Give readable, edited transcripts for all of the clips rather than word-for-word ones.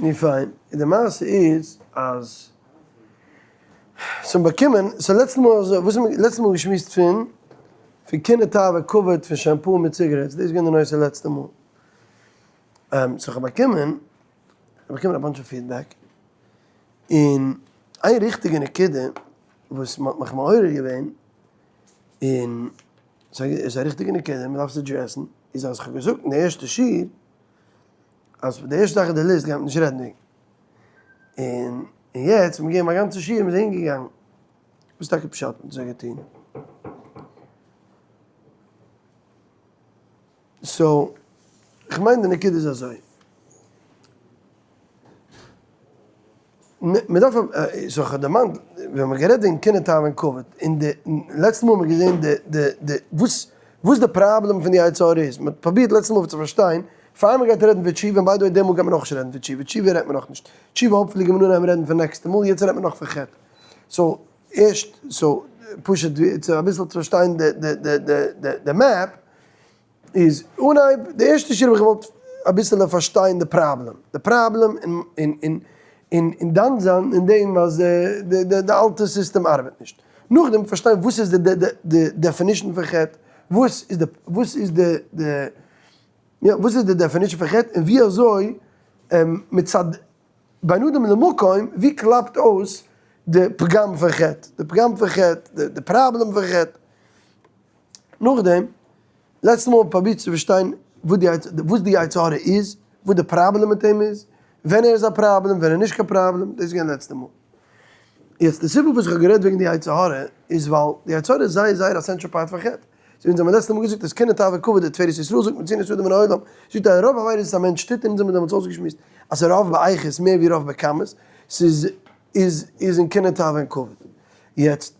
נו פיין, די מעשה איז אז ס'האבן באקומען, ס'איז לעצטע מאל אזוי, וואס האבן מיר לעצטע מאל געשמועסט פון? פון קנאה תאווה כבוד פון shampoo מיט cigarettes, דאס איז געווען די נושא לעצטע מאל. so כ'האב באקומען, כ'האב באקומען א bunch of feedback, און איין ריכטיגע נקודה וואס מ'האט מיך מעורר געווען, און ס'איז א ריכטיגע נקודה, מ'דארף עס address ן, איז אז כ'האב געזאגט אין די ערשטע שיעור, אז די ערשטע זאך אין די list גייט מען נישט רעדן וועגן. און יעצט האט מען געגעבן א גאנצע שיעור און מ'איז אהין געגאנגען. וואס איז טאקע פשט מ'האט אזוי געטון? so, כ'מיין די נקודה איז אזוי. מ'דארף, so כ'האב דערמאנט ווען מ'האט גערעדט וועגן קנאה תאווה און כבוד, און די לעצטע מאל האט מען געזען די די די וואס וואס די פראבלעם פון די יצר הרע איז, מ'האט פרובירט לעצטע מאל צו פארשטיין, פאר מ'גייט רעדן פון תשובה, און by the way די מאל גייט מען אויך נישט רעדן פון תשובה, תשובה רעדט מען נאכנישט, תשובה hopefully גייט מען אנהייבן רעדן פון נעקסטע מאל, יעצט רעדט מען נאך פון חטא. so ערשט, so פשוט צו אביסל צו פארשטיין די די די די די map, איז אנהייב די ערשטע שורה האב איך געוואלט אביסעלע פארשטיין די פראבלעם, די פראבלעם און און און דן זיין אין דעם אז די די אלטע סיסטעם ארבעט נישט, נאכדעם פארשטיין וואס איז די די definition פון חטא, וואס איז די וואס איז די די יא וואס איז די definition פון חטא און ווי אזוי מצד בין אדם למקום ווי קלאפט אויס די פגם פון חטא, די פגם פון חטא, די פראבלעם פון חטא. נאכדעם, לעצטע מאל האב איך פרובירט צו פארשטיין וואס די יצר הרע איז, וואס די פראבלעם מיט אים איז, ווען ער איז א פראבלעם, ווען ער איז נישט קיין פראבלעם, דאס איז געווען לעצטע מאל. יעצט די סיבה וואס איך האב גערעדט וועגן די יצר הרע איז ווייל די יצר הרע איז זייער זייער א central part פון חטא. אזוי ווי אונז האבן לעצטע מאל געזאגט אז קנאה תאווה כבוד די תפארת ישראל זאגט מוציאין את האדם מן העולם, זאגט אז רוב עבירות וואס א מענטש טוט, און אונז האבן דעמאלטס אויסגעשמועסט אז רוב באיכות מער ווי רוב בכמות, ס'איז איז איז אין קנאה תאווה און כבוד. יעצט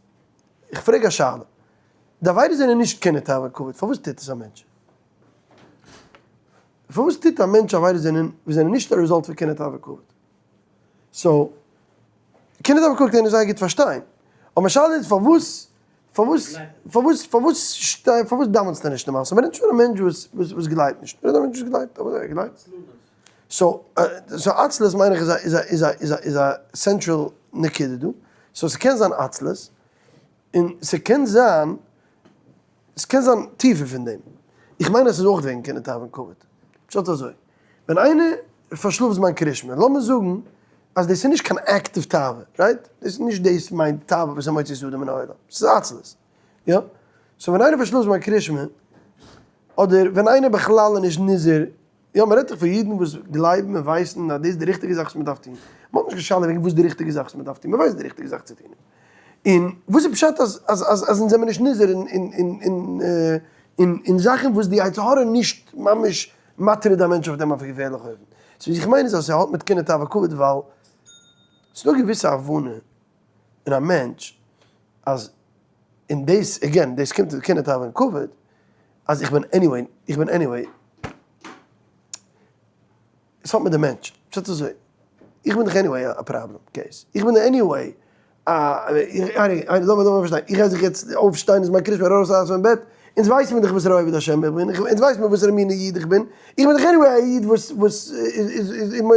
איך פרעג א שאלה, די עבירות זענען נישט קנאה תאווה כבוד, פארוואס טוט עס א מענטש? פארוואס טוט א מענטש עבירות זענען וואס זענען נישט א result פון קנאה תאווה כבוד? so, קנאה תאווה כבוד קען איך זייער גוט פארשטיין, אבער מיין שאלה איז פארוואס פארוואס פארוואס פארוואס פארוואס דאווענסטו נישט למעשה? מ'רעדט נישט פון א מענטש וואס וואס גלייבט נישט, מ'רעדט א מענטש וואס גלייבט, אבער ער גלייבט. so so עצלות מיין איך איז א איז א איז א איז א איז א central נקודה דא, so ס'קען זיין עצלות, און ס'קען זיין, ס'קען זיין טיפער פון דעם, איך מיין אז ס'איז אויך וועגן קנאה תאווה און כבוד, פשט אזוי, ווען איינער פארשלאפט זמן קרישמע, לאמיר זאגן אז דאס איז נישט קיין active תאווה, right? דאס איז נישט דאס מיינט תאווה וואס איז מוציא את האדם מן העולם, ס'איז עצלות, יא? so ווען איינער פארשלאפט זמן קרישמע, אדער ווען איינער בכלל איז נישט נזהר יא, מען רעדט דאך פון אידן וואס גלייבן און ווייסן אז דאס איז די ריכטיגע זאך וואס מען דארף טון. מען האט נישט קיין שאלה וועגן וואס די ריכטיגע זאך וואס מען דארף טון, מען ווייסט די ריכטיגע זאך צו טון. און וואס איז פשט אז אז אז אז אונז זעמיר נישט נזהר אין אין אין אין אין אין זאכן וואס די יצר הרע נישט ממש מטריד א מענטש אויף דעם אויף א געפערליכע אופן. so וואס איך מיין איז אז ס'האט מיט קנאה תאווה כבוד ווייל ס'דא געוויסע הבנה אין א מענטש אז און דאס again דאס קומט מיט קנאה תאווה און כבוד אז איך בין anyway, איך בין anyway, עס האט מיט די מענטש, פשט אזוי, איך בין דאך anyway א problem case, איך בין anyway א, לאמיר פארשטיין, איך גיי זיך יעצט אויפשטיין איז מיין קרישמע ארויס ארויס פון בעט, אונז ווייסן מיר דאך וואסערע עובד השם איך בין, אונז ווייסן מיר וואסערע מינע איד איך בין, איך בין דאך anyway א איד וואס וואס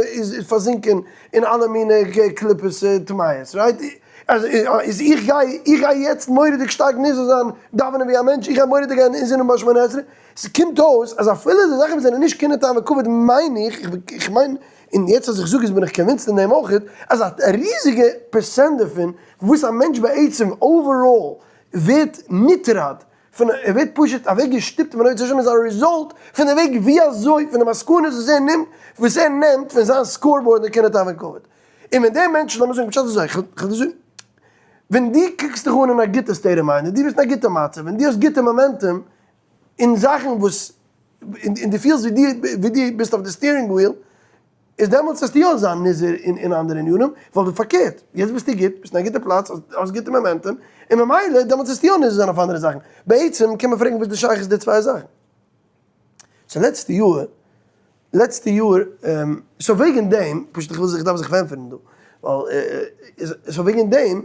איז פארזינקען אין אלע מינע קליפות טמאות, right? אז איז איך גיי איך גיי יעצט מורא'דיג שטארק נזהר זיין דאווענען ווי א מענטש, איך גיי מורא'דיג גיין אינזינען ביי שמונה עשרה, ס'קומט אויס אז אפילו די זאכן וואס זענען נישט קנאה תאווה כבוד מיין איך, איך מיין, און יעצט אז איך זאג עס בין איך convinced אין דעם אויכעט, אז א ריזיגע פערסענט דערפון וואס א מענטש בעצם overall ווערט נטרד פון ער ווערט פשוט אוועק געשטופט פון אוצר השם איז א result פון די וועג ווי אזוי פון די מסקנות וואס ער נעמט וואס ער נעמט פון זיין scoreboard אין קנאה תאווה כבוד. און ווען דער מענטש, לאמיר זאגן פשט אזוי, כ'וועל דיר זאגן, ווען דו קוקסט דיך אן אין א גוטע state of mind, און דו ביסט אין א גוטע מצב, און דו האסט גוטע momentum, אין זאכן וואס, און דו פילסט ווי דו ווי דו ביסט אויף די steering wheel, איז דעמאלטס וועסטו יא זיין נזהר אין אנדערע ענינים, ווייל דו פארקערט, יעצט ביסטו גוט, ביסט אין א גוטע פלאץ, האסט גוטע momentum, און ממילא דעמאלטס וועסטו יא נזהר זיין אויף אנדערע זאכן. בעצם קען מען פרעגן וואס איז די שייכות די צוויי זאכן. so לעצטע יאר, לעצטע יאר, so וועגן דעם, פשוט איך וויל זיך, איך דארף זיך פארענטפערן דא, ווייל, so וועגן דעם,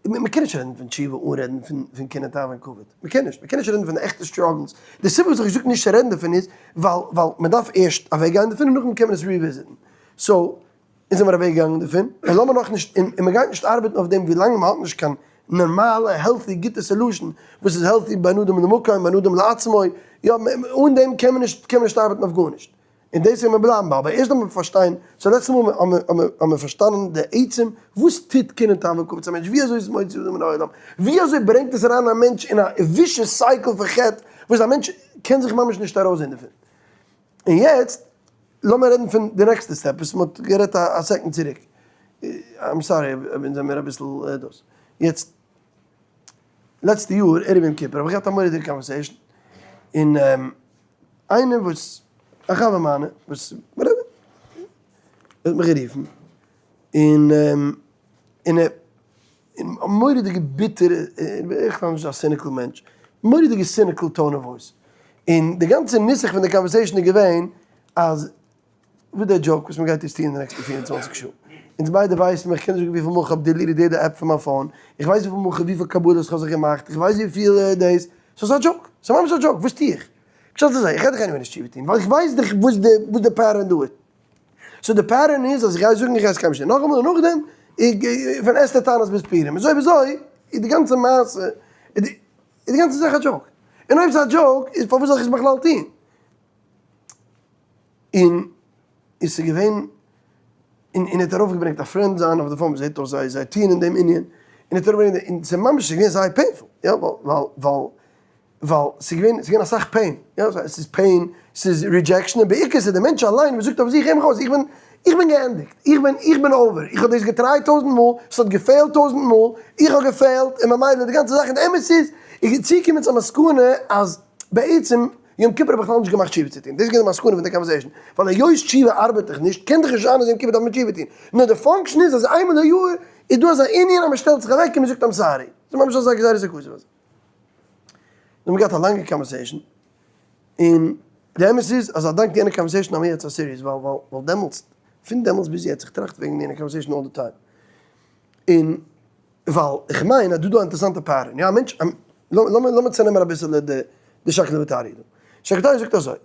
מען קען נישט רעדן פון תשובה אן רעדן פון קנאה תאווה און כבוד, מען קען נישט, מען קען נישט רעדן פון די עכטע struggles, די סיבה וואס איך האב געזאגט נישט צו רעדן דערפון איז, ווייל, ווייל מען דארף ערשט אוועק גיין דערפון און נאכדעם קען מען עס revisit ן, so. אונז זעמיר אוועק געגאנגען דערפון, און לאמיר נאך נישט, און מען גייט נישט ארבעטן אויף דעם ווילאנג מען האט נישט קיין נארמאלע healthy גוטע solution וואס איז healthy בין אדם למקום בין אדם לעצמו, יא, אן דעם קען מען נישט קען מען נישט ארבעטן אויף גארנישט, און דאס וועט מען בלייבן ביי, אבער ערשט דארף מען פארשטיין, so לעצטע מאל האבן מיר פארשטאנען די עצם וואס טוט קנאה תאווה כבוד צו א מענטש, ווי אזוי איז עס מוציא אדם מן העולם, ווי אזוי ברענגט עס אריין א מענטש אין א vicious cycle פון חטא וואס א מענטש קען זיך ממש נישט ארויסזען דערפון. און יעצט לאמיר רעדן פון די נעקסטע step וואס מ'האט גערעדט א second צוריק, I'm sorry אויב אונז זעמיר אביסל דאס. יעצט, לעצטע יאר ערב יום כיפור האב איך געהאט א מורא'דיגע conversation, און איינער וואס, א חבר מיינער וואס האט מיך גערופן, און און ער און א מורא'דיגע ביטערע, איך בין נישט א cynical מענטש, מורא'דיגע cynical tone of voice, און די גאנצע נוסח פון די conversation איז געווען אז וואס די joke וואס מ'גייט יעצט טון אין די נעקסטע 24 שעה, אונז ביידע ווייסן, איך קען נישט זאגן וויפיל מאל כ'האב deleted יעדע app פון מיין phone, איך ווייס וויפיל מאל וויפיל קבלות כ'האב זיך געמאכט, איך ווייס וויפיל דאס, so ס'איז א joke, ס'איז ממש א joke, וואס טו איך? פשט איז אזוי, איך גיי דיך anyway נישט תשובה טון, ווייל איך ווייס דאך וואס די pattern דא איז. so די pattern איז אז איך גיי זאגן איך גיי עס קיינמאל נישט טון נאכאמאל און נאכדעם פון אסתר תענית ביז פורים אזוי ווי אזוי איז די גאנצע מעשה איז די גאנצע זאך א joke און אויב ס'איז א joke איז פארוואס זאל איך עס בכלל טון? און און ס'איז געווען און און ער האט ארויפגעברענגט א friend זיינע אויף די phone זעט אויס זיי זיי טוען אין דעם ענין און ער האט ארויפגעברענגט און ס'איז ממש ס'איז געווען זייער painful יא ווייל ווייל ווייל ס'איז געווען, ס'איז געווען אסאך pain, יא, ס'איז pain, ס'איז rejection, און בעיקר ס'איז די מענטש אליין וואס זאגט אויף זיך, הער מיך אויס, איך בין, איך בין געענדיגט, איך בין, איך בין over, איך האב דאס געטרייט טויזנט מאל, ס'האט געפעלט טויזנט מאל, איך האב געפעלט, און ממילא די גאנצע זאך, און די אמת איז, איך בין צוגעקומען צו א מסקנא אז בעצם יום כיפור האב איך בכלל נישט געמאכט תשובה צו טון, דאס איז געווען די מסקנא פון די conversation, ווייל היות תשובה ארבעט דאך נישט, קען דאך נישט זיין אז יום כיפור דארף מען תשובה טון, נאר די function איז אז איינמאל א יאר איז דא אזא ענין אז מ'שטעלט זיך אוועק און מ'זאגט I'm sorry, ס'איז ממש אזא גזירת הכתוב אזוי. מיר האבן געהאט א לאנגע conversation, און די אמת איז אז אדאנק יענע conversation האבן מיר יעצט א series, ווייל ווייל ווייל דעמאלטס, פון דעמאלטס ביז יעצט, איך טראכט וועגן יענע conversation all the time, און ווייל איך מיין אז דא דא א אינטערעסאנטע pattern, יא א מענטש, לאמיר לאמיר צונעמען אביסעלע די די שקלא וטריא דא, שקלא וטריא זאגט אזוי,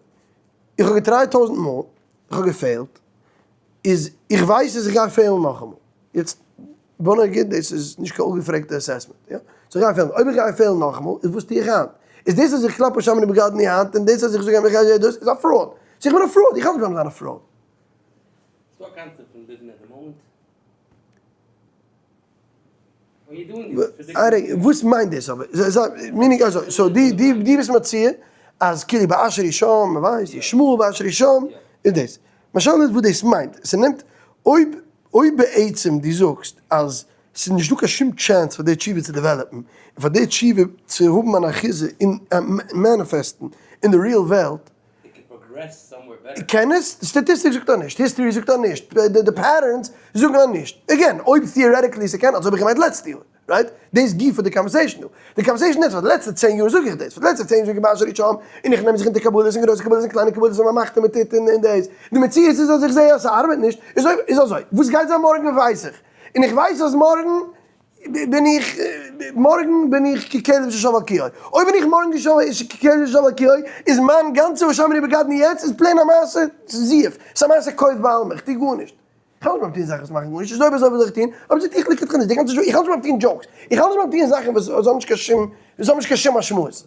איך האב געטרייט טויזנט מאל, איך האב געפעלט, איז איך ווייס אז איך גיי פעלן נאכאמאל, יעצט בוא נגיד דאס איז נישט קיין אפגעפרעגטע assessment, יא? so איך גיי פעלן, אויב איך גיי פעלן נאכאמאל, איז וואס טו איך היינט? איז דאס אז איך קלאפ אשמנו בגדני היינט, און דאס אז איך זאג איך גיי דאס איז א fraud. so איך בין א fraud, איך האלט נישט ביים זיין א fraud. ס'דא א concept פון living at the moment? ארי, וואס מיינט דאס אבער? meaning אזוי, so די די די ביסט מציע אז כאילו באשר הוא שם, מ'ווייסט, ישמעאל באשר הוא שם, איז דאס. מיין שאלה איז וואס דאס מיינט, ס'נעמט, אויב אויב בעצם דו זאגסט אז ס'איז נישטא קיין שום chance פאר די תשובה צו דעוועלאפן, און פאר די תשובה צו האבן אן אחיזה און מעניפעסטן אין די real וועלט, קען עס? די statistics זאגט אז נישט, history זאגט אז נישט, די patterns זאגן אז נישט. again, אויב theoretically ס'קען, אזוי האב איך געמיינט לעצטע יאר, right? דאס גופא די conversation דא. די conversation איז פאר די לעצטע צען יאר זאג איך דאס, פאר די לעצטע צען יאר זאג איך באשר הוא שם, און איך נעם זיך אונטער קבלות און גרויסע קבלות און קליינע קבלות און מ'מאכט און מ'טוט און דאס. די מציאות איז אז איך זע אז ס'ארבעט נישט, איז אויב איז אזוי, וואס גייט זיין מארגן ווייס איך, און איך ווייס אז מארגן בין איך, מארגן בין איך ככלב ששב על קיאו. אויב בין איך מארגן ככלב ששב על קיאו, איז מיין גאנצע אשמנו בגדני יעצט איז plain א מעשה זיוף, ס'איז א מעשה קוף בעלמא, איך טו גארנישט. איך האלט נישט ביים טון זאכן וואס מאכן גארנישט, איז אויב אזוי וואס זאל איך טון? אויב אזוי טו איך לכתחילה נישט, די גאנצע joke, איך האלט נישט ביים טון jokes, איך האלט נישט ביים טון זאכן וואס האבן נישט קיין שום, וואס האבן נישט קיין שום משמעות.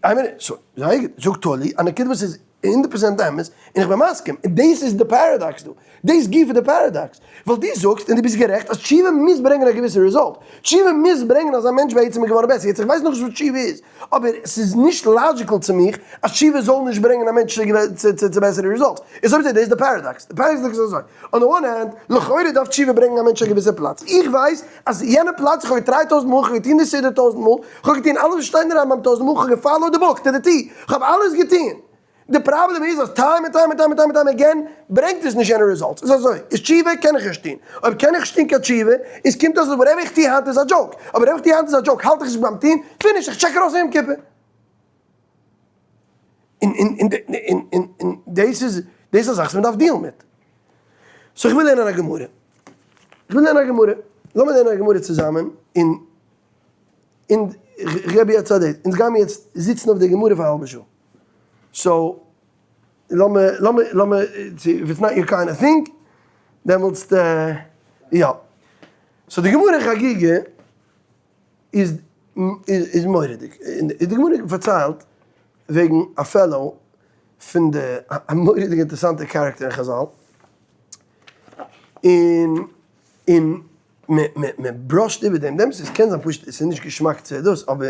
איין מינוט, so, זייער גוט, זאגט טאלי א נקודה וואס איז הונדערט פראצענט אמת, און איך בין מסכים, און דאס איז די paradox דא, דאס גופא איז די paradox, ווייל דו זאגסט, און דו ביסט גערעכט, אז תשובה מוז ברענגען א געוויסע result, תשובה מוז ברענגען אז א מענטש בעצם איז געווארן בעסער, יעצט איך ווייס נאכנישט וואס תשובה איז, אבער ס'איז נישט logical צו מיך אז תשובה זאל נישט ברענגען א מענטש צו בעסערע results, איז אויב אזוי דאס איז די paradox, די paradox איז אזוי, on the one hand, לכאורה דארף תשובה ברענגען א מענטש א געוויסע פלאץ, איך ווייס אז יענע פלאץ, איך האב געטרייט טויזנט מאל, איך האב געטון די סידור טויזנט מאל, איך האב געטון אלעס וואס שטייט אין רמב"ם טויזנט מאל, איך האב געפאלאוט די book to the T, איך האב אלעס געטון, די פראבלעם איז אז time און time און time און time און time again ברענגט עס נישט יענע results, איז אזוי, איז תשובה קען איך נישט טון, אויב קען איך נישט טון קיין תשובה, איז קומט אויס אז whatever איך טו היינט איז א joke, אבער whatever איך טו היינט איז א joke האלט איך נישט ביים טון, finish, איך check ארויס יום כיפור. און און און און און און דאס איז דאס איז א זאך וואס מען דארף דיעלן מיט. so איך וויל לערנען א גמרא. איך וויל לערנען א גמרא. לאמיר לערנען א גמרא צוזאמען און און איך געב יעצט א date. אונז גיימיר יעצט זיצן אויף די גמרא פאר א האלבע שעה. so. לאמיר לאמיר לאמיר if it's not your kind of thing דעמאלטס יא. so די גמרא אין חגיגה איז איז מורא'דיג. די גמרא פארציילט וועגן א fellow פון די א מורא'דיג אינטערעסאנטע character אין חזל, און און מען brush ט איבער דעם, דעם ס'איז קען זיין פשוט עס איז נישט געשמאק צו דאס, אבער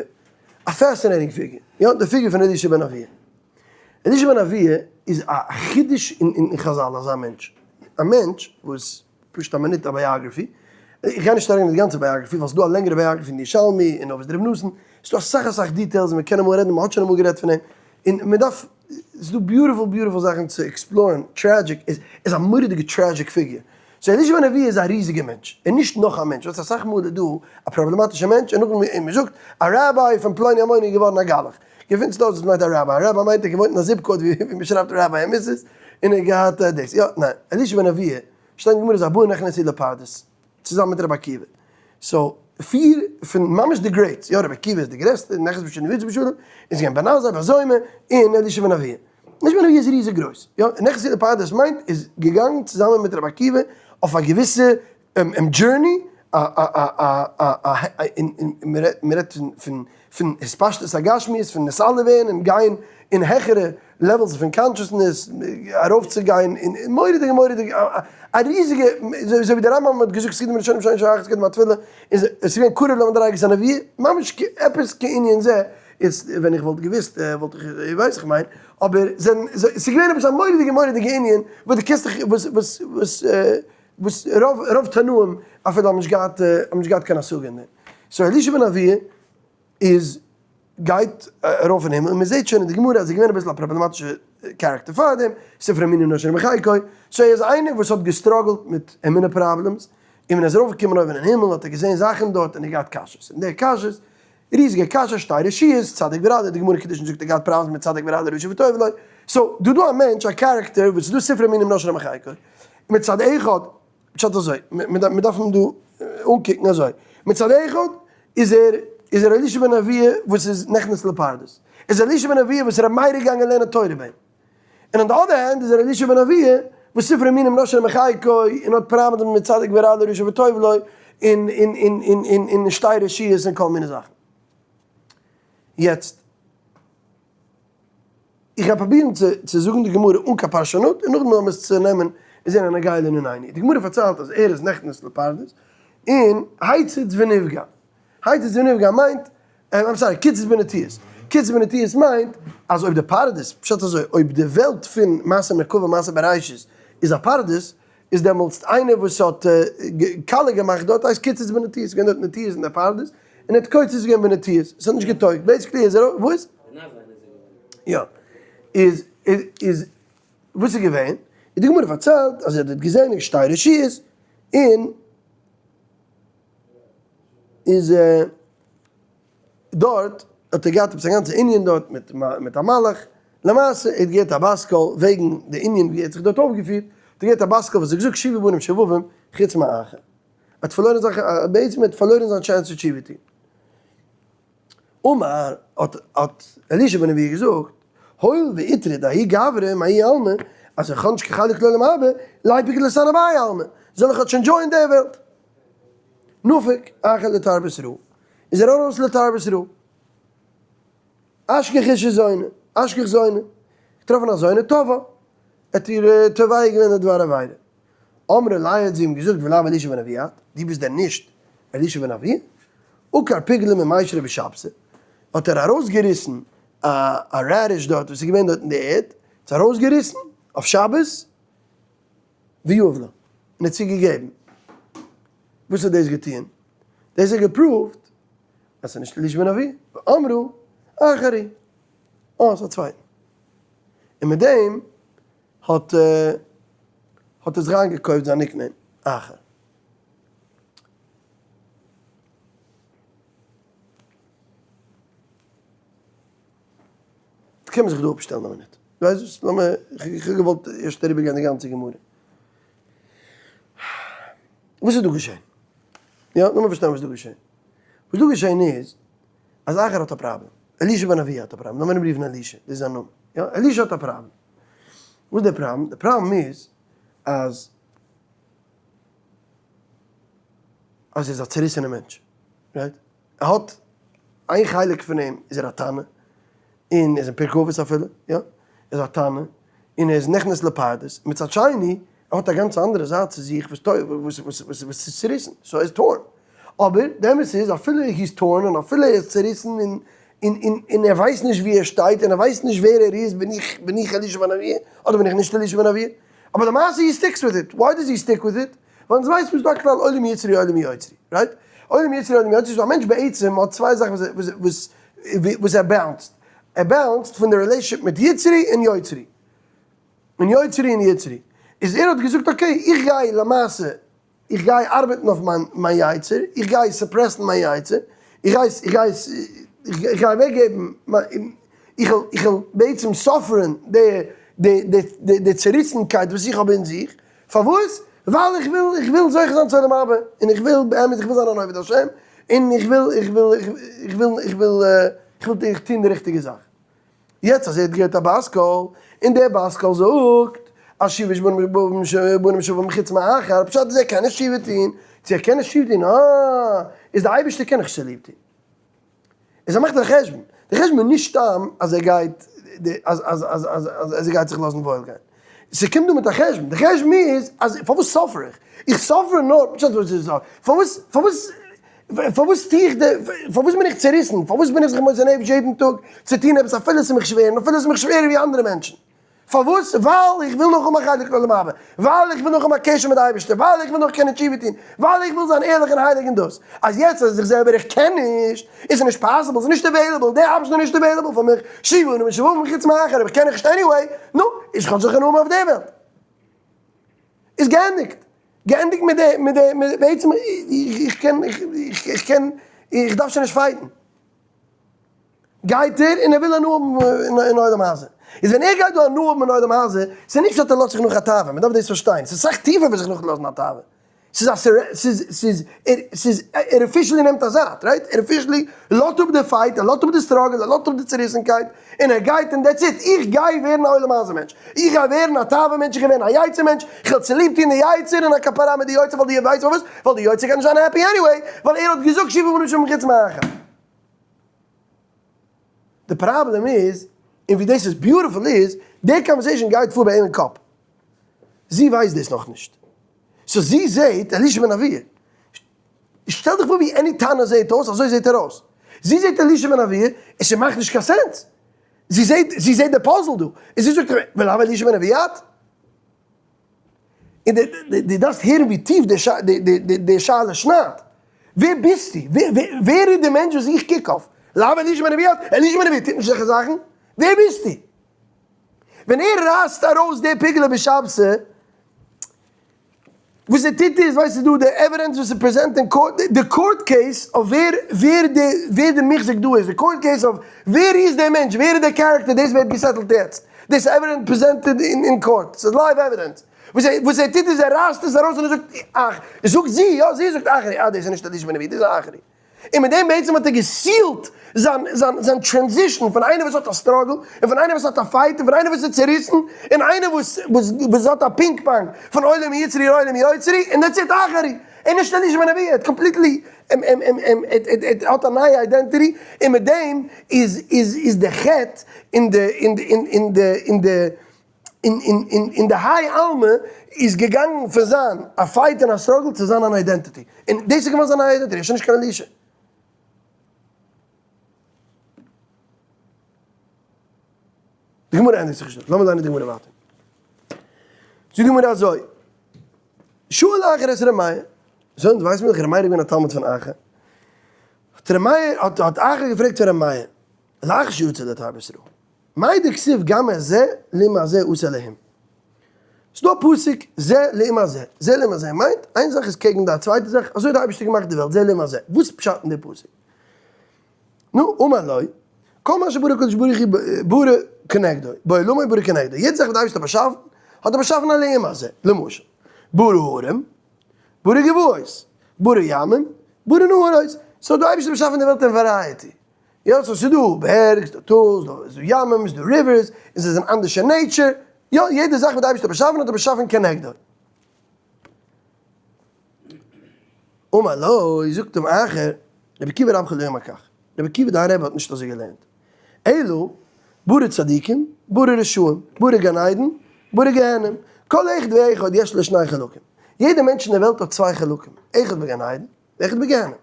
א fascinating פיגור, יא, די פיגור פון אלישע בן אבויה. אלישע בן אבויה איז א חידוש אין חזל אזא מענטש, א מענטש וואס פשוט א מינוט א biography, איך גיי נישט אריין אין די גאנצע biography ווייל ס'איז דא א לענגערע biography אין די ירושלמי און אבות דרבי נתן, ס'איז דא אסאך אסאך details און מען קען אמאל רעדן, מען האט שוין אמאל גערעדט פון אים, און מען דארף, ס'איז דא beautiful beautiful זאכן צו explore ן, tragic, איז א מורא'דיגע tragic פיגור, so אלישע בן אבויה איז א ריזיגע מענטש, און נישט נאך א מענטש, ווייסט אסאך מאל איז דא א פראבלעמאטישע מענטש און נאכדעם און מען זאגט א ראביי פון פלוני אלמוני איז געווארן א גלח, געפינסט אויס וואס מיינט א ראביי, א ראביי מיינט ער געוואוינט אין א zip code ווי מען שרייבט rabbi and missus און ער האט געהאט דאס, יא, ניין, אלישע בן אבויה שטייט אין גמרא איז ארבעה נכנסו לפרדס צוזאמען מיט רבי עקיבא, so פיר פון ממש די greats, יא רבי עקיבא איז די גרעסטע, נכנס בשלום ויצא בשלום, איז געווען בן עזאי בן זומא און אלישע בן אבויה. אלישע בן אבויה איז ריזיג גרויס, יא, נכנסו לפרדס מיינט איז געגאנגען צוזאמען מיט רבי עקיבא אויף א געוויסע journey, א א א א א א מען רעדט פון פון התפשטות הגשמיות, פון נתעלה ווערן און גיין אין העכערע levels פון consciousness, ארויפצוגיין אין מורא'דיגע מורא'דיגע א ריזיגע, אזוי ווי דער רמב ם האט געזאגט ס'קדם ראשונים שאין שייכות קדם התפילה, איז עס געווען קרוב למדריגת הנבואה, ממש עפעס כענין זה, איצט ווען איך וואלט געוויסט וואלט איך, איר ווייסט איך מיין, אבער ס'איז געווען עפעס א מורא'דיגע מורא'דיגע ענין וואס דו קענסט דיך וואס וואס וואס וואס רוב רוב תנאים אפילו האבן נישט געהאט האבן נישט געהאט קיין השגה אין דעם. so אלישע בן אבויה איז גייט ארויף אין הימל און מען זעט שוין אין די גמרא אז ער איז געווען אביסל א פראבלעמאטישע character פארדעם, ספרי מינים נושרים בחיקו, so ער איז איינער וואס האט גע struggle ט מיט אמונה problems, און ווען ער איז ארויפגעקומען אויבן אין הימל האט ער געזען זאכן דארט און ער האט געהאט קשיות, און די קשיות, ריזיגע קשיות, שתי רשויות, צדיק ורע, די גמרא קידושין זאגט ער געהאט problems מיט צדיק ורע לרשע וטוב לו, so דא דא א מענטש א character וואס איז דא ספרי מינים נושרים בחיקו, מצד אחד, פשט אזוי, מען דארף אים דא אנקוקן אזוי, מצד אחד איז ער איז ער אלישע בן אבויה וואס איז נכנס לפרדס, איז אלישע בן אבויה וואס רבי מאיר איז געגאנגען לערנען תורה ביי אים, און on the other hand איז ער אלישע בן אבויה וואס ספרי מינים נושרים בחיקו און האט פראבלעמען מיט צדיק ורע לו רשע וטוב לו און און און און און און שתי רשויות און כל מיני זאכן. יעצט. איך גיי פרובירן צו זאגן די גמרא אן קיין פרשנות און נאכדעם לאמיר עס צונעמען און זען א נוגע לענינינו. די גמרא פארציילט אז ער איז נכנס לפרדס און הציץ ונפגע. הציץ ונפגע מיינט, I'm sorry, קיצץ בנטיעות. קיצץ בנטיעות מיינט אז אויב די פרדס, פשט אזוי, אויב די וועלט פון מעשה מרכבה מעשה בראשית איז א פרדס, איז דעמאלטס איינער וואס האט קאלע געמאכט דארט הייסט קיצץ בנטיעות, ס'איז געווען דארט נטיעות אין די פרדס, און ער האט קוצץ געווען בנטיעות, עס האט נישט געטויגט, basically איז ער, וואס? יא, איז איז וואס איז געווען? איז די גמרא פארציילט אז ער האט דארט געזען שתי רשויות, און איז דארט האט ער געהאט עפעס א גאנצע ענין דארט מיט מיט א מלאך, למעשה ער האט געהערט א בת קול וועגן די ענין ווי ער האט זיך דארט אויפגעפירט, האט ער געהערט א בת קול וואס האט געזאגט שובו בנים שובבים חוץ מאחר. האט פארלוירן זיין בעצם האט פארלוירן זיין chance צו תשובה טון. אמר, האט האט אלישע בן אבויה געזאגט, הואיל ואיטריד ההוא גברא מהאי עלמא, אז איך האב נישט קיין חלק לעולם הבא, ליפוק לסנא בהאי עלמא, זאל איך כאטש enjoy ען די וועלט. נפק אחר לתרבות רעה, איז ער ארויס לתרבות רעה. אשכח אשה זונה, אשכח זונה, געטראפן א זונה טובה, האט איר תובע געווען די דבר עבירה. אמרה ליה האט זי אים געזאגט ולאו אלישע בן אבויה את, דו ביסט דען נישט אלישע בן אבויה? עקר פוגלא ממישרא בשבתא, האט ער ארויסגעריסן א radish דארט וואס איז געווען דארט אין די ערד, האט עס ארויסגעריסן אויף שבת, ויהב לה, און האט זי געגעבן. וואס האט דאס געטון? דאס האט גע prove ט אז ס'איז נישט אלישע בן אבויה, ואמרה אחר הוא, אה ס'איז א צווייטן. און מיט דעם האט האט ער זיך איינגעקויפט זיין nickname אחר. קען מען זיך דא אפשטעלן א מינוט? ווייסט וואס, לאמיר, איך האב געוואלט ערשט אריבערגיין די גאנצע גמרא. וואס איז דא געשען? יא, לאמיר פארשטיין וואס איז דא געשען. וואס דא געשען איז, אז אחר האט א פראבלעם. אלישע בן אבויה האט א פראבלעם. לאמיר אים רופן אלישע, דאס איז זיין נאמען. יא, אלישע האט א פראבלעם. וואס איז די פראבלעם? די פראבלעם איז אז אז ער איז א צעריסענע מענטש, right? ער האט איין חלק פון אים איז ער א תנא, און ער איז אין פרקי אבות אפילו, יא, ער איז א תנא, און ער איז נכנס לפרדס, מצד שני, ער האט א גאנץ אנדערע זייט צו זיך וואס וואס וואס וואס איז צוריסן, so ער איז torn. אבער די אמת איז אפילו he איז torn און אפילו ער איז צוריסן און און און און ער ווייסט נישט ווי ער שטייט און ער ווייסט נישט ווער ער איז, בין איך בין איך אלישע בן אבויה אדער בין איך נישט אלישע בן אבויה, אבער למעשה he sticks with it, why does he stick with it? ווייל אונז ווייסן מיר ס'איז דא א כלל עולם יצרי עולם יוצרי, right? עולם יצרי עולם יוצרי, so א מענטש בעצם האט צוויי זאכן וואס וואס וואס וואס ער balance ט, ער balance ט פון די relationship מיט יצרי און יוצרי, און יוצרי און יצרי, איז ער האט געזאגט okay איך גיי למעשה איך גיי ארבעטן אויף מיין מיין יצר, איך גיי suppress ן מיין יצר, איך גיי איך גיי איך גיי אוועק געבן איך וועל איך וועל בעצם suffer ען די די די די צעריסנקייט וואס איך האב אין זיך, פארוואס? ווייל איך וויל איך וויל זוכה זיין צו עולם הבא, און איך וויל באמת איך וויל זיין אן עובד השם, און איך וויל איך וויל איך וויל איך וויל איך וויל טון די ריכטיגע זאך. יעצט אז ער האט געהערט א בת קול, און דער בת קול זאגט אז שובו בנים שובבים חוץ מאחר, פשט איז ער קען נישט תשובה טון, צו ער קען נישט תשובה טון, אה, איז די אייבערשטער קען איך צוליב טון. איז ער מאכט א חשבון, די חשבון איז נישט סתם אז ער גייט אז אז אז אז אז ער גייט זיך לאזן וואויל גיין, ס'קומט דא מיט א חשבון, די חשבון איז אז פארוואס suffer איך? איך suffer נאר, פשט וואס איז פארוואס פארוואס פארוואס טו איך די, פארוואס בין איך צעריסן, פארוואס בין איך זיך מוסר נפש יעדן טאג צו טון עפעס אפילו עס איז מיך שווער און אפילו עס איז מיך שווערער ווי אנדערע מענטשן? פארוואס? ווייל איך וויל נאך האבן א חלק לעולם הבא, ווייל איך וויל נאך האבן א קשר מיט די אייבערשטער, ווייל איך וויל נאך קענען תשובה טון, ווייל איך וויל זיין ערליך און הייליג און דאס. אז יעצט אז איך זע אבער איך קען נישט, איז עס נישט possible, עס איז נישט available, די option איז נישט available פאר מיך, שובו בנים שובבים חוץ מאחר, אבער איך קען נישט anyway, נו, איז כאטש זיך אנהאבן אויף די וועלט. איז געענדיגט. געענדיגט מיט די, מיט די, מיט בעצם איך קען, איך קען, איך דארף שוין נישט fight ן. גייט ער און ער וויל הנאה האבן אין עולם הזה. איז ווען ער גייט דא הנאה האבן אין עולם הזה, ס'איז נישט פשט ער לאזט זיך נאך א תאווה, מ'דארף דאס פארשטיין, ס'איז אסאך טיפער ווי זיך נאכלאזן א תאווה. ס'איז א ס'איז ס'איז ס'איז ער officially נעמט א זייט, right? ער officially לאזט אפ די fight, ער לאזט אפ די struggle, ער לאזט אפ די צוריסנקייט, און ער גייט און that's it, איך גיי ווערן א עולם הזה מענטש, איך גיי ווערן א תאווה מענטש, איך גיי ווערן א יצר מענטש, איך וועל צוליב טון די יצר און א כפרה מיט די יצר, ווייל די ווייסט פארוואס? ווייל די יצר קען נישט זיין happy anyway, ווייל ער האט געזאגט שובו בנים שובבים חוץ מאחר. די פראבלעם איז, און ווי דאס איז beautiful איז, די conversation גייט פאר ביי אים אין קאפ. זי ווייסט דאס נאכנישט. so זי זעהט אלישע בן אבויה. שטעל דיך פאר ווי any תנא זעהט אויס, אזוי זעהט ער אויס. זי זעהט אלישע בן אבויה, און ס'מאכט נישט קיין sense. זי זעהט, זי זעהט די puzzle דא, און זי זאגט, ולאו אלישע בן אבויה את? און דו דארפסט הערן ווי טיף די שאלה שניידט. ווער ביסטו? ווער איז די מענטש וואס איך קוק אויף? לאו אלישע בן אבויה את? אלישע בן אבויה טוט נישט אזעלכע זאכן. ווער ביסטו? ווען ער רייסט ארויס די פיגול בשבתא, וואס ער טוט איז, ווייסט דא די evidence וואס איז present אין court, די court case אויף ווער ווער די ווער די מוחזק דא איז, די court case אויף ווער איז דער מענטש, ווער איז דער character, דאס ווערט גע settle ט יעצט, דאס איז evidence presented אין court, ס'איז live evidence, וואס ער וואס ער טוט איז ער רייסט עס ארויס און ער זאגט אך, זאגט זי, יא זי זאגט אחרי, אה דאס איז נישט אלישע בן אבויה, דאס איז אחרי. און מיט דעם בעצם האט ער גע seal ט זיין זיין זיין transition פון איינער וואס האט א struggle, און פון איינער וואס האט א fight, און פון איינער וואס איז צעריסן, און איינער וואס וואס וואס האט א פינג פאנג פון עולם יצרי לעולם יוצרי, און that's it אחרי, און נישט אלישע בן אבויה, ער האט completely ער האט א נייע identity, און מיט דעם איז איז איז די חטא אין די אין די אין די אין די אין די האי עלמא איז געגאנגען פון זיין א fight און א struggle צו זיין אן identity, און דאס איז געווארן זיין נייע identity, ער איז שוין נישט קיין אלישע. די גמרא ענדיגט זיך נישט דא, לאמיר ליינען די גמרא ווייטער. זאגט די גמרא אזוי, שאל אחר את ר' מאיר, זאגט ווייסט מען דאך ר' מאיר איז געווען א תלמיד פון אחר, האט ר' מאיר, האט אחר געפרעגט פון ר' מאיר, לאחר שיצא לתרבות רעה, מאי דכתיב גם את זה לעומת זה עשה אלהים. ס'דא א פסוק זה לעומת זה, זה לעומת זה מיינט איין זאך איז קעגן די צווייטע זאך, אזוי האט די אייבערשטער געמאכט די וועלט זה לעומת זה, וואס איז פשט אין די פסוק? נו, אמר לו, כל מה שברא הקדוש ברוך הוא ברא כנגדו, בעולמו ברא כנגדו, יעדע זאך וואס די אייבערשטער האט באשאפן, האט ער באשאפן א לעומת זה, למשל, ברא הרים, ברא גבעות, ברא ימים, ברא נהרות, so די אייבערשטער האט באשאפן די וועלט אין variety, יא, so ס'איז דא בערג, ס'איז דא טאלן, ס'איז דא ימים, ס'איז דא rivers, און זיי זענען אנדערש אין nature. יא, יעדע זאך וואס די אייבערשטער האט באשאפן האט ער באשאפן כנגדו. אמר לו, זאגט אים אחר, רבי עקיבא רבך לא אמר כך, רבי עקיבא דיין רבי האט נישט אזוי געלערנט, אלא ברא צדיקים, ברא רשעים, ברא גן עדן, ברא גיהנום, כל אחד ואחד יש לו שני חלקים, יעדער מענטש אין דער וועלט האט צוויי חלקים, אחד בגן עדן, ואחד בגיהנום.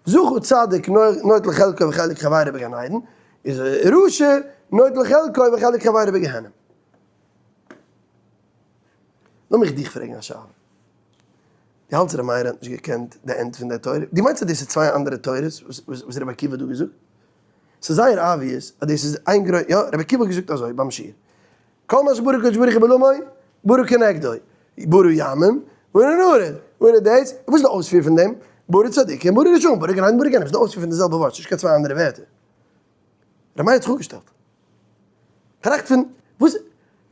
זכה צדיק נוטל חלקו וחלק חברו בגן עדן, איז רשע נוטל חלקו וחלק חברו בגיהנום. לאמיך דיך פרעגן א שאלה. דו האלטסט ר' מאיר האט נישט געקענט די end פון די תורה? דו מיינסט אז דאס איז צוויי אנדערע תורות וואס רבי עקיבא האט דא געזאגט? ס'איז זייער obvious אז דאס איז איין גרוי יא, רבי עקיבא האט געזאגט אזוי ביים שיעור, כל מה שברא הקדוש ברוך הוא בעולמו ברא כנגדו, ברא ימים, ברא נהרות, ברא דאס, וואס איז די אויספיר פון דעם? ברא צדיקים, ברא רשעים, ברא גן עדן, ברא גיהנום, ס'איז די אויספיר פון די זעלבע ווארט, ס'נישט קיין צוויי אנדערע ווערטער. ר' מאיר האט זיך אפגעשטעלט. טראכט פון וואס,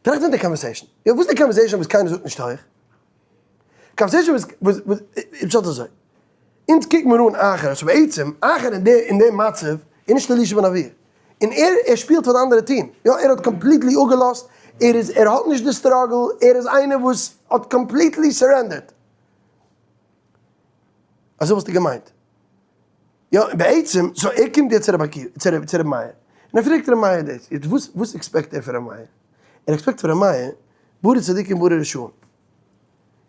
טראכט פון די conversation. יא, וואס איז די conversation וואס קיינער זאגט נישט הויך? conversation וואס, וואס, וואס, איז פשט אזוי. אונז קוקט מיר אן אחר, so בעצם, אחר אין די, אין די מצב, איז נישט אלישע בן אבויה. און ער, ער שפילט פאר די אנדערע team. יא, ער האט completely אפגעלאזט, ער איז, ער האט נישט די struggle, ער איז איינער וואס האט completely surrendered. אזוי וואלסטו געמיינט. יא, בעצם, so ער קומט יעצט צו רבי עקיבא, צו רבי מאיר, און ער פרעגט רבי מאיר דאס, יעצט וואס, וואס expect ער פון רבי מאיר? ער expect פון רבי מאיר, ברא צדיקים ברא רשעים.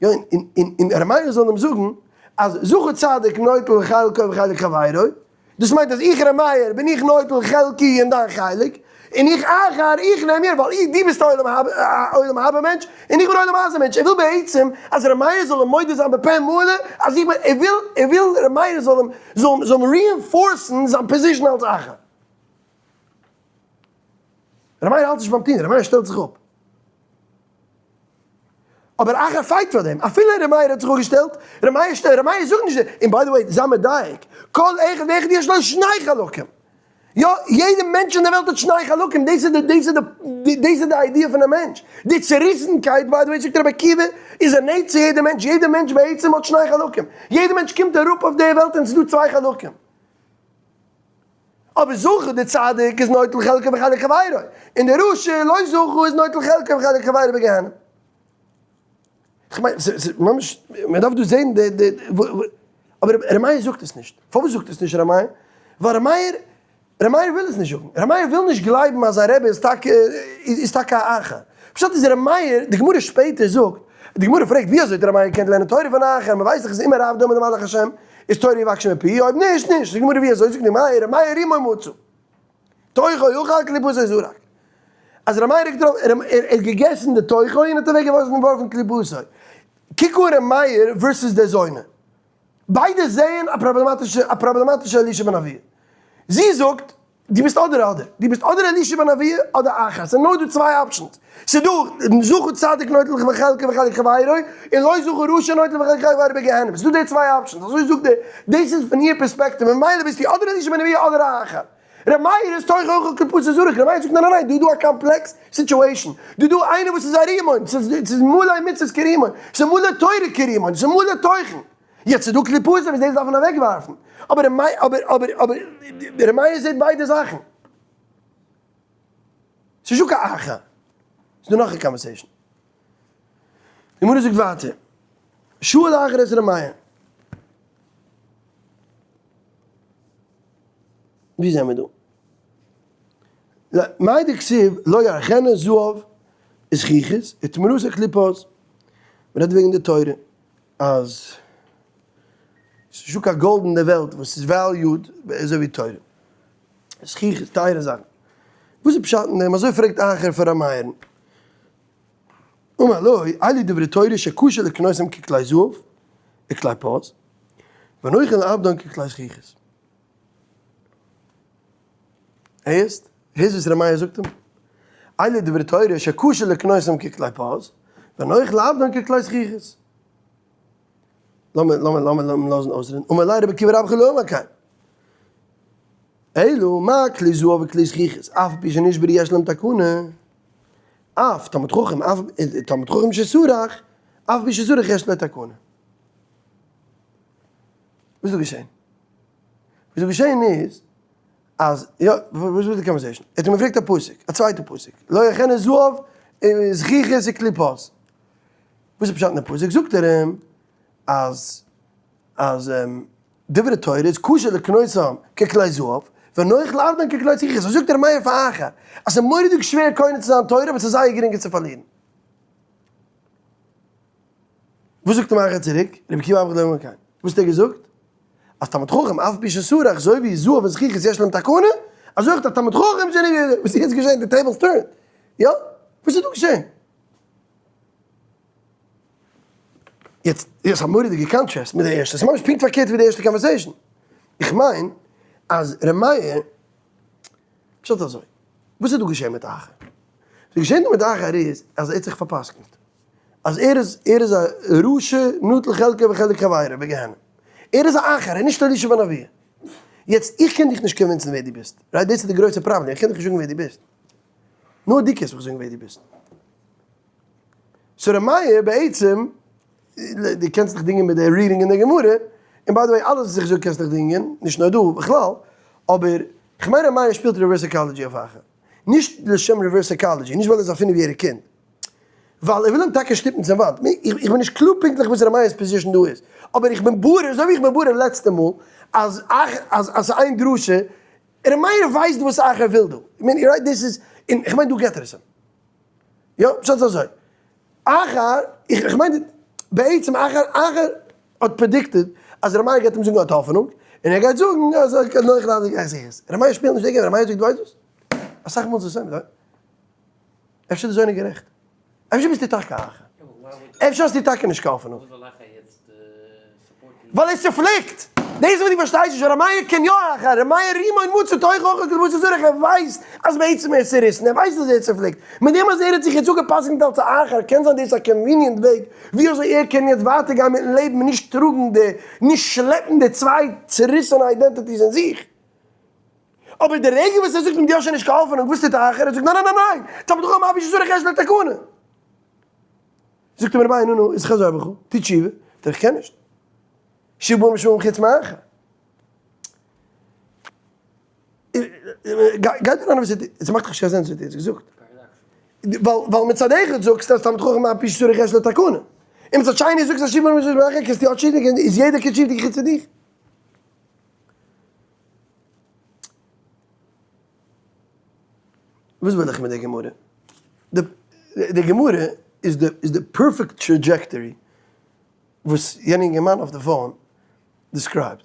יא, און, און, און רבי מאיר זאל אים זאגן, אז זכה צדיק נוטל חלקו וחלק חברו, דאס מיינט אז איך ר' מאיר בין איך נוטל חלקי אין דיין חלק, און איך אחר איך נעם מיר ווייל דו ביסט א עולם הבא מענטש און איך בין עולם הזה מענטש, ער וויל בעצם אז ר' מאיר זאל אים מודה זיין בפה מלא אז איך בין, ער וויל ער וויל ר' מאיר זאל אים זאל אים reinforce ן זיין position אלס אחר. ר' מאיר האלט נישט ביים טון, ר' מאיר שטעלט זיך אפ. אבער אחר fight פאר דעם, אפילו ר' מאיר האט זיך אפגעשטעלט, ר' מאיר שטעלט, ר' מאיר זאגט נישט, און by the way, זיי מדייק, כל אחד ואחד יש לו שני חלקים, יא, יעדע מענטש אין די וועלט האט שני חלקים, דאס איז די, דאס איז די, דאס איז די idea פון א מענטש, די צעריסנקייט, by the way זאגט רבי עקיבא, איז innate צו יעדע מענטש, יעדע מענטש בעצם האט שני חלקים, יעדע מענטש קומט אראפ אויף די וועלט און ס'איז דא צוויי חלקים. אבער זכה די צדיק איז נוטל חלקו וחלק חברו, און די רשע לא זכה איז נוטל חלקו וחלק חברו בגיהנום. כ'מיין, ס'איז ממש, מען דארף דא זען די, די, אבער ר' מאיר זאגט עס נישט. פארוואס זאגט עס נישט ר' מאיר? ווייל ר' מאיר, ר' מאיר וויל עס נישט זאגן. ר' מאיר וויל נישט גלייבן אז זיין רבי איז טאקע, איז טאקע א אחר. פשט איז ר' מאיר, די גמרא שפעטער זאגט, די גמרא פרעגט ווי אזוי האט ר' מאיר געקענט לערנען תורה פון א אחר, מען ווייסט דאך איז אם הרב דומה למלאך השם, איז תורה יבקשו מפיהו, אויב נישט, נישט. זאגט די גמרא ווי אזוי, זאגט די גמרא, ר' מאיר רימון מצא, תוכו אכל קליפתו זרק. אז ר' מאיר האט געטראפן, ער האט געגעסן די תוכו און האט אוועק געווארפן קליפתו. קוק אן ר' מאיר versus די זונה. ביידע זעען א פראבלעמאטישע, א פראבלעמאטישע אלישע בן אבויה. זי זאגט, דו ביסט אדער אדער, דו ביסט אדער אלישע בן אבויה אדער אחר, ס'איז נאר דא צוויי options, ס'איז דא זכה צדיק נוטל חלקו וחלק חברו, און לא זכה רשע נוטל חלקו וחלק חברו בגיהנום, ס'איז דא די צוויי options, אזוי זאגט די, דאס איז פון איר פערספעקטיוו, ממילא ביסטו אדער אלישע בן אבויה אדער א אחר. ר' מאיר איז תוכו אוכל קליפתו זרק, ר' מאיר זאגט ניין ניין ניין, דא איז דא א complex situation, דא איז דא איינער וואס איז א רימון, ס'איז מלא מצוות כרימון, ס'איז מלא תורה כרימון, ס'איז מלא תוכן. יעצט איז דא קליפות וואס דאס דארף מען אוועק ווארפן, אבער אבער אבער אבער ר' מאיר זעט ביידע זאכן. ס'איז נישטא קיין אחר. ס'איז דא נאך א conversation. די גמרא זאגט ווייטער, שאל אחר את ר' מאיר. ווי זעמיר דא? מאי דכתיב לא ירחנה זהב וזכוכית ותמורתו כלי פז. מ'רעדט וועגן די תורה. אז ס'איז נישטא קיין גאלד אין די וועלט וואס איז valued אזוי ווי תורה. זכוכית איז טייערע זאכן. וואס איז פשט אין דעם? אזוי פרעגט אחר פון ר' מאיר'ן. אמר לו, אלו דברי תורה שקשה לקנותם ככלי זהב וכלי פז, ונוחין לאבדן ככלי זכוכית. הערסט? הערסט וואס ר' מאיר זאגט אים? אלו דברי תורה שקשה לקנותם ככלי פז, ונוח לאבדן ככלי זכוכית. לאמיר לאמיר לאמיר אים לאזן אויסרעדן. אמר ליה רבי עקיבא רבך לא אמר כן. אלא מה כלי זהב וכלי זכוכית, אף על פי שנשברו יש להם תקנה, אף תלמיד חכם, אף תלמיד חכם שסרח, אף על פי שסרח יש לו תקנה. וואס איז דא געשען? וואס איז געשען איז, אז יא, וואס איז די conversation? ער האט אים געפרעגט א פסוק, א צווייטע פסוק, לא יחנה זהב זכוכית וקליפות. וואס איז פשט אין די פסוק? זאגט ער אים אז אז דברי תורה איז קשה לקנותם ככלי זהב, ונוח לאבדן ככלי זכוכית. אזוי זאגט ר' מאיר פאר אחר, אז ס'איז מורא'דיג שווער קונה צו זיין תורה אבער ס'איז זייער גרינג עס צו פארלירן. וואס זאגט אים אחר צוריק? רבי עקיבא אברך דאמר כן. וואס האט ער געזאגט? אז תלמיד חכם אף על פי שסרח אזוי ווי זהב און זכוכית יש להם תקנה, אזוי אויך א תלמיד חכם שנ. וואס איז יעצט געשען? די tables turned. יא? וואס איז דא געשען? יעצט איז א מורא'דיגע contrast מיט די ערשטע, ס'איז ממש פונקט פארקערט ווי די ערשטע conversation. איך מיין אז ר' מאיר, פשט אזוי, וואס איז דא געשען מיט אחר? וואס איז געשען דא מיט אחר איז אז ער האט זיך פאר'פסק'נט אז ער איז ער איז א רשע נוטל חלקו וחלק חברו בגיהנום. ער איז א אחר, ער איז נישט אלישע בן אבויה. יעצט איך קען דיך נישט convince ן ווער דו ביסט, right? דאס איז די גרויסע פראבלעם, איך קען דיך נישט זאגן ווער דו ביסט. נאר דו קענסט מיך זאגן ווער דו ביסט. so ר' מאיר בעצם, דו קענסט דיך דינגען מיט די reading אין די גמרא, און by the way אלעס וואס איך זאג קענסט דיך דינגען, נישט נאר דא, בכלל, אבער כ'מיין ר' מאיר שפילט reverse psychology אויף אחר. נישט לשם reverse psychology, נישט ווייל ער איז א פינף יעריג קינד, ווייל ער וויל אים טאקע שטופן צום וואנט. איך בין נישט קלאר פונקטליך וואס ר' מאיר'ס position דא איז, אבער איך בין ברור, אזוי ווי איך בין ברור לעצטע מאל, אז אז אז ס'איז איין דרשה, ר' מאיר ווייסט וואס אחר וויל דא. I mean, right, דאס איז, און איך מיין דא געט ער עס אים. יא, פשט איז אזוי. אחר, איך מיין בעצם אחר, אחר האט predicted אז ר' מאיר גייט אים זאגן ער האט האפענונג, און ער גייט זאגן אז ער קען נאך ליידער גיין זיך עס. ר' מאיר שפילט נישט די game, ר' מאיר זאגט ווייסט וואס? אסאך מאל איז עס אמת, אפשר איז די זונה גערעכט. אפשר ביסטו טאקע אחר. אפשר האסטו טאקע נישט קיין האפענונג. ווייל ער איז צופליקט! דאס איז וואס דו פארשטייסט נישט, ר' מאיר קען יא אחר, ר' מאיר רימון מצא תוכו אוכל כלבושי זרח, ער ווייסט אז בעצם ער איז צוריסן, ער ווייסט אז ער איז צופליקט, מיט דעם אז ער האט זיך יעצט אפגע'פסק'נט אלס א אחר, קען זיין דאס איז א convenient וועג ווי אזוי ער קען יעצט ווייטער גיין מיטן לעבן און נישט טראגן די, נישט שלעפן די צוויי צוריסענע identities אין זיך. אבער די רגע וואס ער זאגט אים דו האסט שוין נישט קיין האפענונג, וואס טוט אחר? ער זאגט ניין ניין ניין ניין, תלמיד חכם אף על פי שסרח יש לו תקנה. זאגט אים רבינו נו איז חזור בך, טו תשובה, זאגט ער איך קען נישט, שוב בנים שבים חוץ מאחר. גייט אריין וואס עס מאכט דאך נישט קיין sense וואס דו האסט געזאגט. ווייל מצד אחד זאגסטו אז תלמיד חכם אף על פי שסרח יש לו תקנה, און מצד שני זאגסטו אז שוב בנים שבים חוץ מאחר קענסטו יא תשובה טון, איז יעדער קען תשובה טון חוץ פון דיך. וואס וויל איך מיט די גמרא? די גמרא איז די איז די perfect trajectory וואס יענע אינגערמאן אויף די phone described.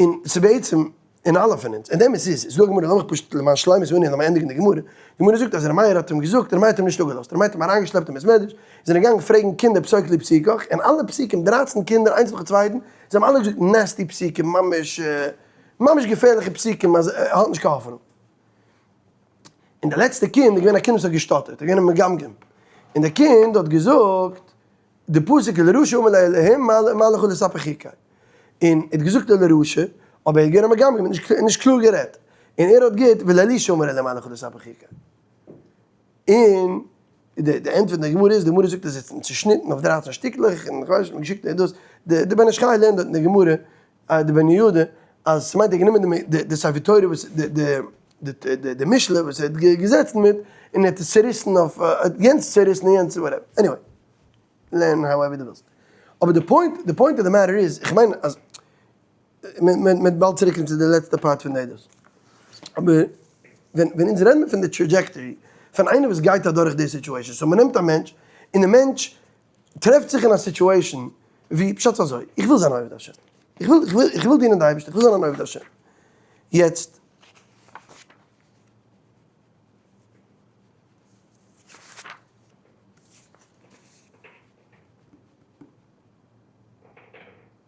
און ס'איז בעצם אין אלע פון אונז. און די אמת איז, ס'איז דא א גמרא, לאמיך פשוט למען שלימות הענין לאמיר ענדיגן די גמרא. די גמרא זאגט אז ר' מאיר האט אים געזאגט, ר' מאיר האט אים נישט אפגעלאזט, ר' מאיר האט אים אריינגעשלעפט אין בית מדרש, זענען געגאנגען פרעגן קינדער פסוק לי פסוקך, און אלע פסוקים, דרייצן קינדער איינס נאכן צווייטן, זיי האבן אלע געזאגט nasty פסוקים, ממש ממש געפערליכע פסוקים אז ער האט נישט קיין האפענונג. און די לעצטע קינד איז געווען א קינד וואס האט געשטאטערט, ער איז געווען א מגמגם, און די קינד האט געזאגט די פסוק ולרשע אמר לאלהים מה לך לספר חוקי, און ער האט געזאגט ולרשע, אבער ער איז געווען א מגמגם, נישט קלאר גערעדט, און ער האט געהערט ולאלישע אמר אלהים מה לך לספר חוקי. און די ענטפער פון די גמרא איז, די גמרא זאגט אז עס איז צושניטן אויף דרייצן שטיקלעך, און כ'ווייס נישט, מ'האט געשיקט דאס, די בן איש חי לערנט דארט אין די גמרא, די בן יהוידע, אז ס'מיינט ער האט גענומען די ספר תורה וואס די משלי וואס ער האט געזעצן מיט, און ער האט עס צוריסן אויף, יענץ צוריסן און יענץ whatever, anyway, לערן however דו ווילסט. אבער די point, די point of די matter איז, איך מיין אז, מען וועט באלד צוריק קומען צו די לעצטע part פון די עדות. אבער ווען ווען אונז רעדן פון די trajectory פון איינער וואס גייט אדורך די situation, so מען נעמט א מענטש, און די מענטש טרעפט זיך אין א situation ווי, פשט איז אזוי, איך וויל זיין א עובד השם, איך וויל איך וויל איך וויל דינען די אייבערשטער, איך וויל זיין אן עובד השם, יעצט,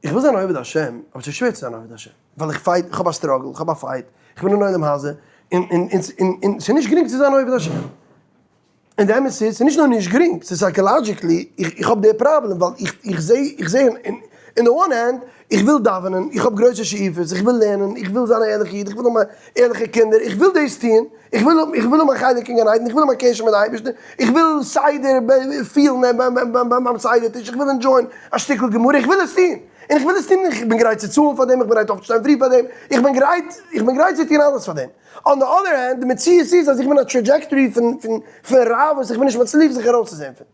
איך וויל זיין א עובד השם, אבער ס'איז שווער צו זיין א עובד השם, ווייל איך fight, איך האב א struggle, איך האב א fight, איך בין אין עולם הזה, און און און און ס'איז נישט גרינג צו זיין א עובד השם. און די אמת איז, ס'איז נישט נאר נישט גרינג, ס'איז psychologically, איך איך האב די פראבלעם, ווייל איך איך זע איך זע אין די one hand, איך וויל דאווענען, איך האב גרויסע שאיפות, איך וויל לערנען, איך וויל זיין א ערליכע איד, איך וויל האבן ערליכע קינדער, איך וויל דאס טון, איך וויל איך וויל האבן א חלק אין גן עדן, איך וויל האבן א קשר מיט די אייבערשטער, איך וויל סדר פילן ביים סדר טיש, איך וויל enjoy ען א שטיקל גמרא, איך וויל עס טון. און איך וויל עס טון, איך בין גרייט צו צאלן פאר דעם, איך בין גרייט אויפצושטיין פרי פאר דעם, איך בין גרייט, איך בין גרייט צו טון אלעס פאר דעם. On the other hand, די מציאות איז אז איך בין א trajectory פון פון פון רע וואס איך בין נישט מצליח זיך ארויסצוזען פון.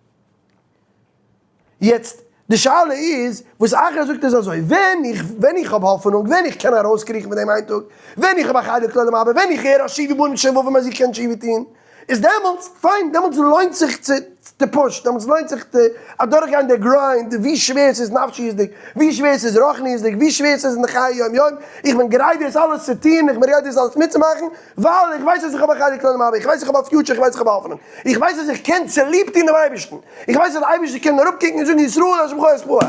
יעצט, די שאלה איז, וואס אחר זאגט איז אזוי, ווען איך, ווען איך האב האפענונג, ווען איך קען ארויסקריכן פון דעם איין טאג, ווען איך האב א חלק לעולם הבא, ווען איך הער אז שובו בנים שובבים אז איך קען תשובה טון, איז דעמאלטס, פיין, דעמאלטס לוינט זיך צו צו push, דעמאלטס לוינט זיך צו אדורכגיין די grind, ווי שווער ס'איז נפשיות'דיג, ווי שווער ס'איז רוחניות'דיג, ווי שווער ס'איז אין די חיי יום יום, איך בין גרייט דאס אלעס צו טון, איך בין גרייט דאס אלעס מיטצומאכן, ווייל איך ווייס אז איך האב א חלק לעולם הבא, איך ווייס איך האב א future, איך ווייס איך האב א האפענונג, איך ווייס אז איך קען צוליב טון דעם אייבערשטן, איך ווייס אז דער אייבערשטער קען אראפקוקן און זאגן ישראל השם חי אספאר.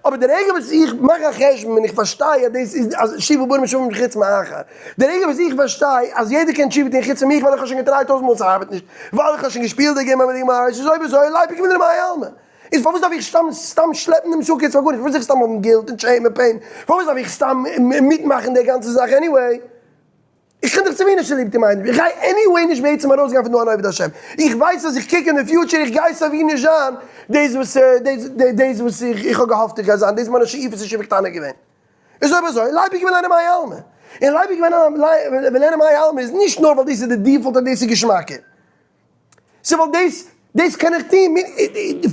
אבער די רגע וואס איך מאך א חשבון און איך פארשטיי אז דאס איז אז שובו בנים שובבים חוץ מאחר, די רגע וואס איך פארשטיי אז יעדער קען תשובה טון חוץ פון מיך ווייל איך האב שוין געטרייט טויזנט מאל ס'ארבעט נישט, ווייל איך האב שוין געשפילט די game מיט די גמרא, עס איז אויב אזוי ליפוק מיניה למאי עלמא. איז פארוואס דארף איך סתם סתם שלעפן דעם סוכה פאר גארנישט? פארוואס זאל איך סתם האבן guilt און shame און pain? פארוואס דארף איך סתם מיטמאכן די גאנצע זאך anyway? איך קען דאך סייווי נישט צוליב דעם איינעם, איך גיי anyway נישט בעצם ארויסגיין פון דא אן עובד השם, איך ווייס אז איך קוק אין די future איך גיי סייווי נישט זיין דאס וואס דאס וואס איך האב געהאפט איך גיי זיין, דאס איז מיינע שאיפות אין ישיבה קטנה געווען. איז אויב אזוי ליפוק ולענה מאי עלמא. און ליפוק ולענה מאי עלמא איז נישט נאר ווייל דאס איז די default און דאס איז געשמאקער. ס'איז ווייל דאס, דאס קען איך טון,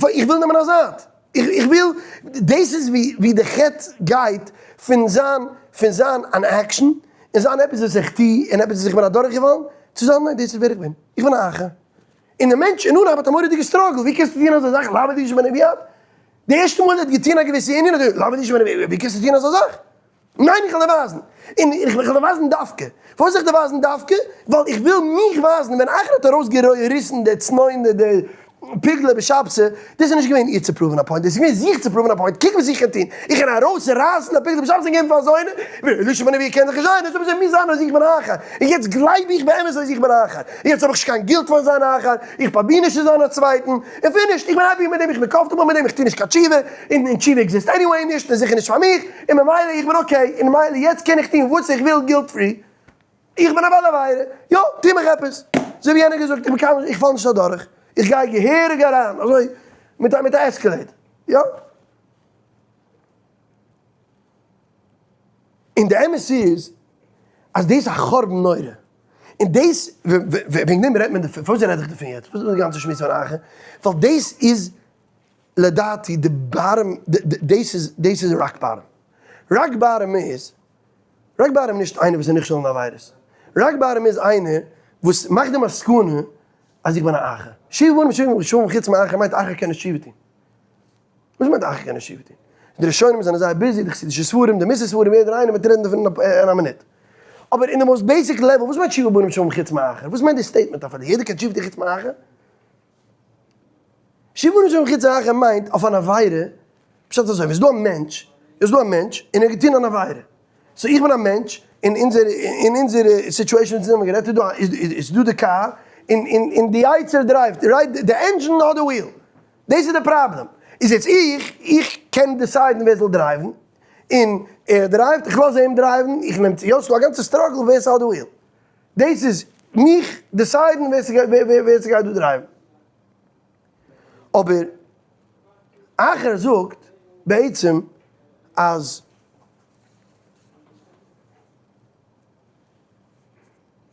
איך וויל נעמען א זייט, איך וויל, דאס איז ווי די חטא גייט פון זיין, פון זיין אן action, און זיין עפעס וואס איך טו, און עפעס וואס איך בין אדורכגעפאלן, צו זיין ניין דאס איז ווער איך בין, איך בין א אחר. און דער מענטש אין אנהייב האט א מורא'דיגע struggle, ווי קענסטו טון אזא זאך, למה לי שמענו ביד? די ערשטע מאל ער האט געטון א געוויסע ענין האט ער געזאגט, למה לי שמענו ביד, ווי קענסטו טון אזא זאך? ניין איך וועל דיר ווייזן, און איך וועל דיר ווייזן דווקא, פארוואס זאל איך דיר ווייזן דווקא? ווייל איך וויל מיך ווייזן, ווען אחר האט ארויסגעריסן די צנוין די פיגלע בשבתא, דאס איז נישט געווען איר צו prove ן א point, דאס איז געווען זיך צו prove ן א point, קוק וואס איך קען טון, איך קען ארויס רייסן א פיגלע בשבתא און געבן פאר א זונה, אלישע בן אבויה קען זיך נישט זיין, עס מוז זיין אז איך בין אחר, און יעצט גלייב איך באמת אז איך בין אחר, יעצט האב איך נישט קיין guilt פארן זיין אחר, איך פרוביר נישט צו זיין א צווייטן, און finished, איך בין happy מיט דעם, איך בין comfortable מיט דעם, איך טו נישט קיין תשובה, און תשובה exist anyway נישט, און זיכער נישט פאר מיך, און ממילא איך בין okay, און ממילא יעצט קען איך טון וואס איך וויל guilt free, איך בין א בעל עבירה, יא, טו מיך עפעס, אזוי ווי יענער געזאגט, איך בין קיינמאל, איך פאל נישט אדורך, איך גיי געהעריג אריין, אזוי, מיט א מיט א Escalade, יא. און די אמת איז, אז דאס איז א חורבן נורא, און דאס, וועגן דעם רעדט מען דערפון, פארוואס רעד איך דערפון יעצט, וואס איז די גאנצע שמועס פון אחר, ווייל דאס איז לדעתי די bottom, דאס איז, דאס איז rock bottom. Rock bottom איז, rock bottom נישט איינער וואס איז נכשל אין עבירות. Rock bottom איז איינער וואס מאכט די מסקנא אז איך בין א אחר. שובו בנים שובבים שובבים חוץ מאחר מיינט אחר קען נישט תשובה טון. וואס מיינט אחר קען נישט תשובה טון? די ראשונים זענען זייער busy, די חסידישע ספרים, די מוסר ספרים, יעדער איינער וועט רעדן דערפון אין א מינוט. אבער אין די most basic level, וואס מיינט שובו בנים שובבים חוץ מאחר? וואס מיינט די statement אפילו? יעדער קען תשובה טון חוץ מאחר? שובו בנים שובבים חוץ מאחר מיינט אויף אן עבירה, פשט איז אזוי, ווען ס'איז דא א מענטש, איז דא א מענטש און ער האט געטון אן עבירה, so איך בין א מענטש, אין אונזער אין אונזער situation וואס אונז האבן גערעדט איז דא איז דא די קאר, און און און די יצר drive ט, right, די engine האט די wheel, דאס איז די פראבלעם, איז יעצט איך איך קען decide ן ווער זאל drive ן, און ער drive ט, איך לאז אים drive ן, איך נעם צו, יא ס'איז דא א גאנצע struggle ווער ס'האט די wheel, דאס איז מיך decide ן ווער ס'גייט דא drive ן. אבער אחר זאגט בעצם אז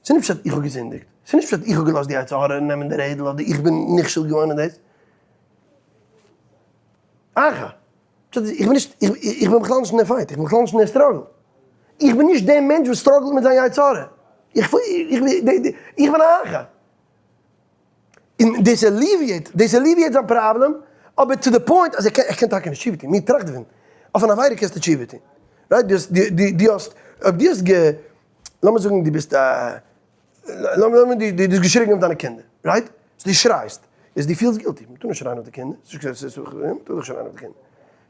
ס'איז נישט פשט איך האב געזינדיגט, ס'איז נישט פשט איך האב געלאזט די יצר הרע נעמען די רעדל אדער איך בין נכשל געווארן אין דאס. אחר. פשט איז איך בין נישט, איך בין בכלל נישט אין די fight, איך בין בכלל נישט אין די struggle. איך בין נישט דער מענטש וואס struggle ט מיט זיין יצר הרע. איך בין א אחר. און דאס alleviate, דאס alleviate זיין פראבלעם, אבער to the point אז ער קען, ער קען טאקע נישט תשובה טון, מיר טראכט דערפון, אויף אן עבירה קענסטו תשובה טון, right? דו האסט, דו האסט, אויב דו האסט גע, לאמיר זאגן דו ביסט א, לאמיר דו דו האסט געשריגן אויף דיינע קינדער, right? So דו שרייסט, איז דו פילסט guilty, מ'טאר נישט שרייען אויף די קינדער, מ'טאר דאך שרייען אויף די קינדער,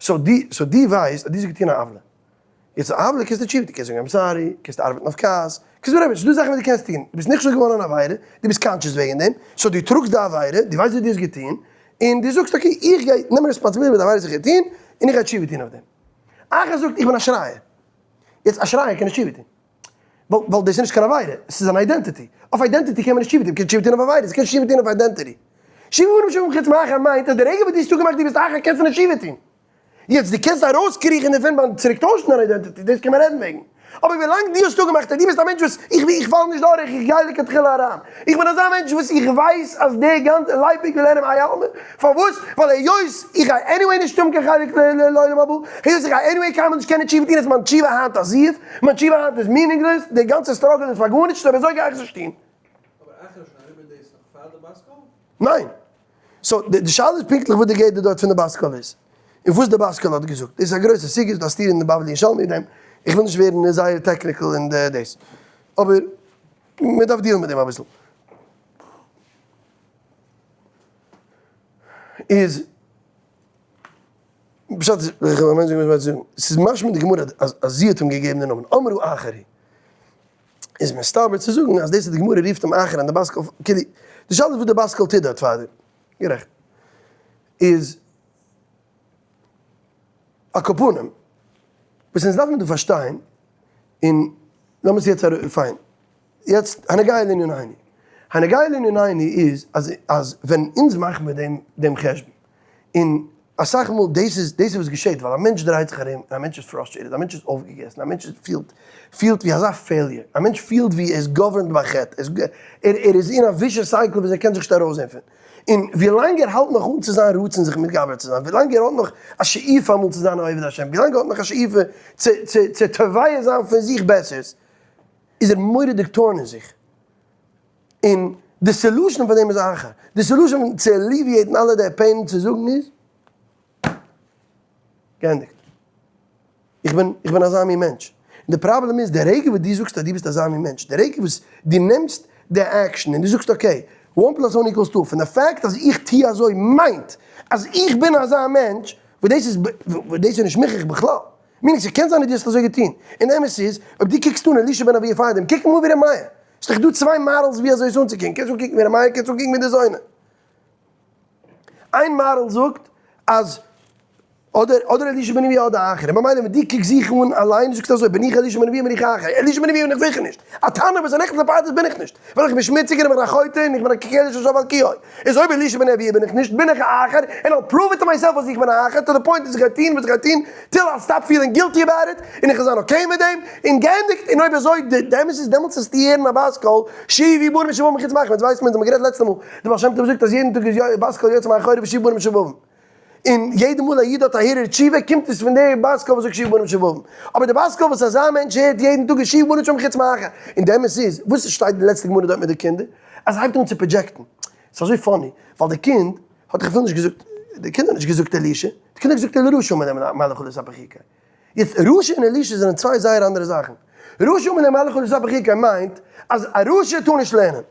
so דו, so דו ווייסט אז דו האסט געטון א עוולה, יעצט א עוולה קענסטו תשובה טון, קענסט זאגן I'm sorry, קענסט ארבעטן אויף כעס, קענסט whatever, ס'איז דא זאכן וואס דו קענסט טון, דו ביסט נכשל געווארן אין אן עבירה, דו ביסט conscious וועגן דעם, so דו טראגסט די עבירה, דו ווייסט וואס דו האסט געטון, און דו זאגסט okay, איך גיי נעמען responsibility מיט די עבירה וואס איך האב געטון, און איך גיי תשובה טון אויף דעם. אחר זאגט איך בין א שרייער. יעצט א שרייער קען נישט תשובה טון. ווייל דאס איז נישט קיין עבירה, עס איז אן identity. אויף identity קען מען נישט תשובה טון, מ'קען תשובה טון אויף עבירות, מ'קען נישט תשובה טון אויף identity. שובו בנים שובבים חוץ מאחר מיינט אז די רגע וואס דו האסט אפגעמאכט דו ביסט אחר קענסטו נישט תשובה טון. יעצט דו קענסט ארויסקריכן דערפון ביים צוריקטוישן דיין identity, דאס קען מען רעדן וועגן. אבער ווילאנג דו האסט אפגעמאכט אז דו ביסט א מענטש וואס איך איך פאל נישט דורך, איך גיי לכתחילה אריין, איך בין אזא מענטש וואס איך ווייס אז די גאנצע לייביג וויל ערעם איי עלמא, פארוואס? ווייל היות איך גיי anyway נישט האבן קיין חלק לעולם הבא, היות איך גיי anyway קיינמאל נישט קענען תשובה טון איז מיין תשובה היינט א זיוף, מיין תשובה היינט איז meaningless, די גאנצע struggle איז פאר גארנישט, אויב אזוי גיי איך עס נישט טון. אבער אחר איז שוין אריבער דאס נאך פאר די בת קול? ניין. so די שאלה איז פונקטליך וואס די גדר דארט פון די בת קול איז. און וואס די בת קול האט געזאגט. דאס איז א גרויסע סוגיא, ס'איז דא א סתירה אין די בבלי און ירושלמי מיט דעם. איך וויל נישט ווערן זייער technical אין דאס. אבער מען דארף deal ן מיט דעם אביסל. איז פשט איז, איך וועל מיין זאגן וואס זאגן. ס'איז משמע אין די גמרא אז זי האט אים געגעבן די נאמען. אמרו אחר הוא. איז מסתבר צו זאגן אז דאס אז די גמרא רופט אים אחר און די בת קול, כאילו, די שאלה איז וואס די בת קול טוט דארט פאר דעם. גערעכט. איז על כל פנים, וואס אונז דארפן דא פארשטיין, און לאמיר עס יעצט אר פיין, יעצט הנוגע לענינינו. הנוגע לענינינו איז אז אז ווען אונז מאכן מיר דעם דעם חשבון, און אסאך מאל דאס איז דאס איז וואס געשעט ווייל א מענטש דרייט זיך ארום און א מענטש איז frustrated, א מענטש איז אויפגעגעסן, א מענטש פילט פילט ווי אזא failure, א מענטש פילט ווי ער איז governed ביי חטא, ער ער איז אין א vicious cycle וואס ער קען זיך נישט ארויסזען פון. און ווילאנג ער האלט נאך אן צו זיין רצון זיך מתגבר צו זיין, ווילאנג ער האט נאך א שאיפה אמאל צו זיין א עובד השם, ווילאנג ער האט נאך א שאיפה צו צו צו תובע זיין פון זיך בעסערס, איז ער מורא'דיג torn אין זיך. און די solution פאר דעם איז אחר. די solution צו alleviate ן אלע די pain צו זאגן איז, געענדיגט. איך בין, איך בין אזא מין מענטש. און די פראבלעם איז, די רגע וואס דו זאגסט אז דו ביסט אזא מין מענטש, די רגע וואס דו נעמסט די action און דו זאגסט okay, one plus one equals two, פון די fact אז איך טו אזוי מיינט אז איך בין אזא מענטש, וואס דאס איז, וואס דאס איז נישט מוכרח בכלל. מיינט ס'קען זיין אז דו האסט אזוי געטון. און אמת איז, אויב דו קוקסט אן אלישע בן אבויה פארדעם, קוק אים אן ווי ר' מאיר. ס'איז דאך דא צוויי models ווי אזוי עס אנצוקוקן. קענסט אנקוקן ווי ר' מאיר, קענסט אנקוקן ווי די זונה. איין מאדעל זאגט אז אדער אדער אלישע בן אבויה אדער אחר, ממילא ווען דו קוקסט זיך אן אליין זאגסטו אזוי בין איך אלישע בן אבויה בין איך אחר, אלישע בן אבויה בין איך זיכער נישט, א תנא וואס איז נכנס לפרדס בין איך נישט, ווייל איך בין שמוציג און איך בין א חוטא און איך בין א ככלב ששב על קיאו, איז אויב אלישע בן אבויה בין איך נישט בין איך א אחר, און I'll prove it to myself אז איך בין א אחר to the point אז איך גיי טון וואס איך גיי טון till I'll stop feeling guilty about it, און איך וועל זיין okay מיט דעם, און געענדיגט, און אויב אזוי די אמת איז דעמאלטס וועסטו הערן א בת קול, שובו בנים שובבים מחוץ מחנה, יעצט ווייסט מען, אונז האבן גערעדט לעצטע מאל, די בעל שם טוב זאגט אז יעדן טאג איז בת קול יוצא מאחורי ושובו בנים שובבים. און יעדע מאל א איד האט א הרהור תשובה קומט עס פון די בת קול וואס זאגט שובו בנים שובבים. אבער די בת קול וואס אזא מענטש הערט יעדן טאג איז שובו בנים שובבים חוץ מאחר. און די אמת איז, וואס עס שטייט אין די לעצטע גמרא דארט מיט די קינדער, אז ער הייבט אן צו project ן. ס'איז אזוי funny, ווייל די קינד האט דאך אפילו נישט געזאגט, די קינד האט נישט געזאגט אלישע, די קינד האט געזאגט אל רשע אמר להם מה לך לספר חוקי. יעצט רשע און אלישע זענען צוויי זייער אנדערע זאכן. רשע אמר להם מה לך לספר חוקי מיינט אז א רשע טאר נישט לערנען.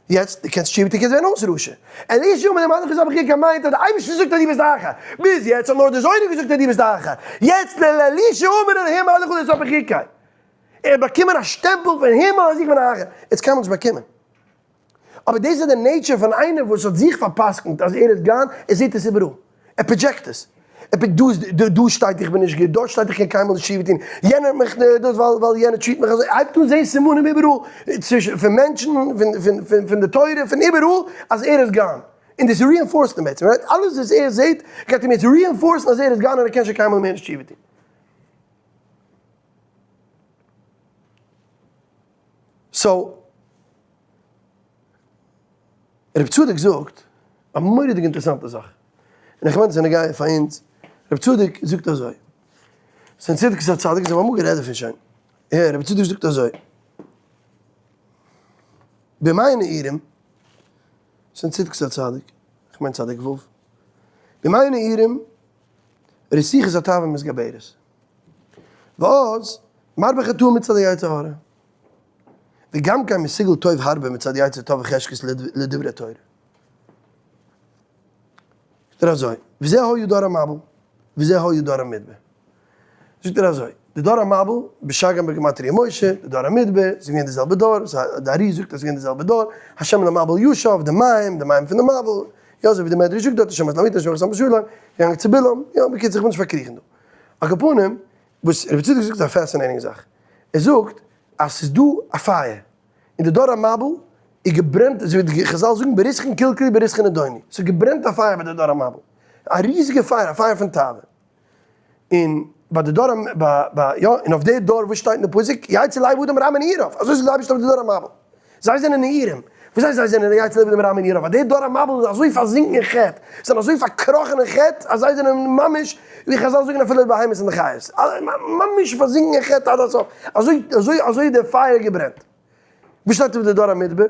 יעצט, דו קענסט תשובה טון קענסט ווערן אויס רשע. אלישע אמר להם מה לך לספר חוקי מיינט אז די אייבערשטער זאגט אז דו ביסט א אחר. ביז יעצט האט נאר די זונה געזאגט אז דו ביסט א אחר. יעצט אלישע אמר להם מה לך לספר חוקי. ער האט באקומען א שטעמפל פון הימל אז איך בין א אחר. ער האט עס קיינמאל נישט באקומען. אבער דאס איז די nature פון איינער וואס האט זיך פאר'פסק'נט אז ער איז gone, ער זעט עס איבעראל, ער project עס, ער פ דא דא שטייט איך בין נישט גוט, דארט שטייט איך קען קיינמאל נישט תשובה טון, יענער האט מיך דאס ווייל ווייל יענער treat מיך אזוי, ער הייבט אן זען סימנים איבעראל, צווישן פון מענטשן, פון פון פון פון די תורה, פון איבעראל, אז ער איז gone. און דאס reinforce ט אים בעצם, right? אלעס וואס ער זעט גייט אים יעצט reinforce ן אז ער איז gone און ער קען שוין קיינמאל מער נישט תשובה טון. so, רב צדוק זאגט א מורא'דיג אינטערעסאנטע זאך, און איך מיין עס איז נוגע פאר אונז, רב צדוק זאגט אזוי, ס'איז אין צדקת הצדיק, אונז האבן אמאל גערעדט דערפון שוין, רב צדוק זאגט אזוי, בימי נעורים, ס'איז אין צדקת הצדיק, איך מיין צדיק ו', בימי נעורים רתיחת התאווה מתגברת, ואז מרבה חטאים מצד היצר הרע. וגם כן מסוגל טוב הרבה מצד יצר טוב וחשקות לדברי תורה. זאגט ער אזוי, וזה היה דור המבול, וזה היה דור המדבר. זאגט ער אזוי, די דור המבול, בשגם בגימטריא משה, די דור המדבר, ס'איז געווען די זעלבע דור, די ארי זאגט אז ס'איז געווען די זעלבע דור, השם למבול ישב, די מים, די מים פון די מבול, יא אזוי ווי די מדרש זאגט דארט, השם איז לאמיתו, השם איז לשלום, געגאנגען צו בלעם, יא בקיצור איך וויל נישט פארקריכן דא. על כל פנים, וואס רבי צדוק זאגט איז א fascinating זאך, ער זאגט אז ס'איז דא א פייער, אין די דור המבול איז געברענט, אזוי ווי די חזל זאגן בריתכון קלקלו בריתכון נדונו, ס'האט געברענט א פייער ביי די דור המבול, א ריזיגע פייער, א פייער פון תאווה. און ביי די דור ביי יא, און אויף די דור וואס שטייט אין די פסוק, יצא לב אדם רע מנעוריו, אזוי זאגט די אייבערשטער אויף די דור המבול, זיי זענען נעורים, וואס הייסט זיי זענען יצא לב אדם רע מנעוריו, ווייל די דור המבול איז אזוי פארזינקן אין חטא, זיי זענען אזוי פארקראכן אין חטא, אז זיי זענען ממש, ווי חזל זאגן אפילו די בהמות און די חיות, ממש פארזינקן אין חטא עד הסוף, אזוי אזוי אזוי איז דער פייער געברענט. וואס שטייט איבער די דור המדבר?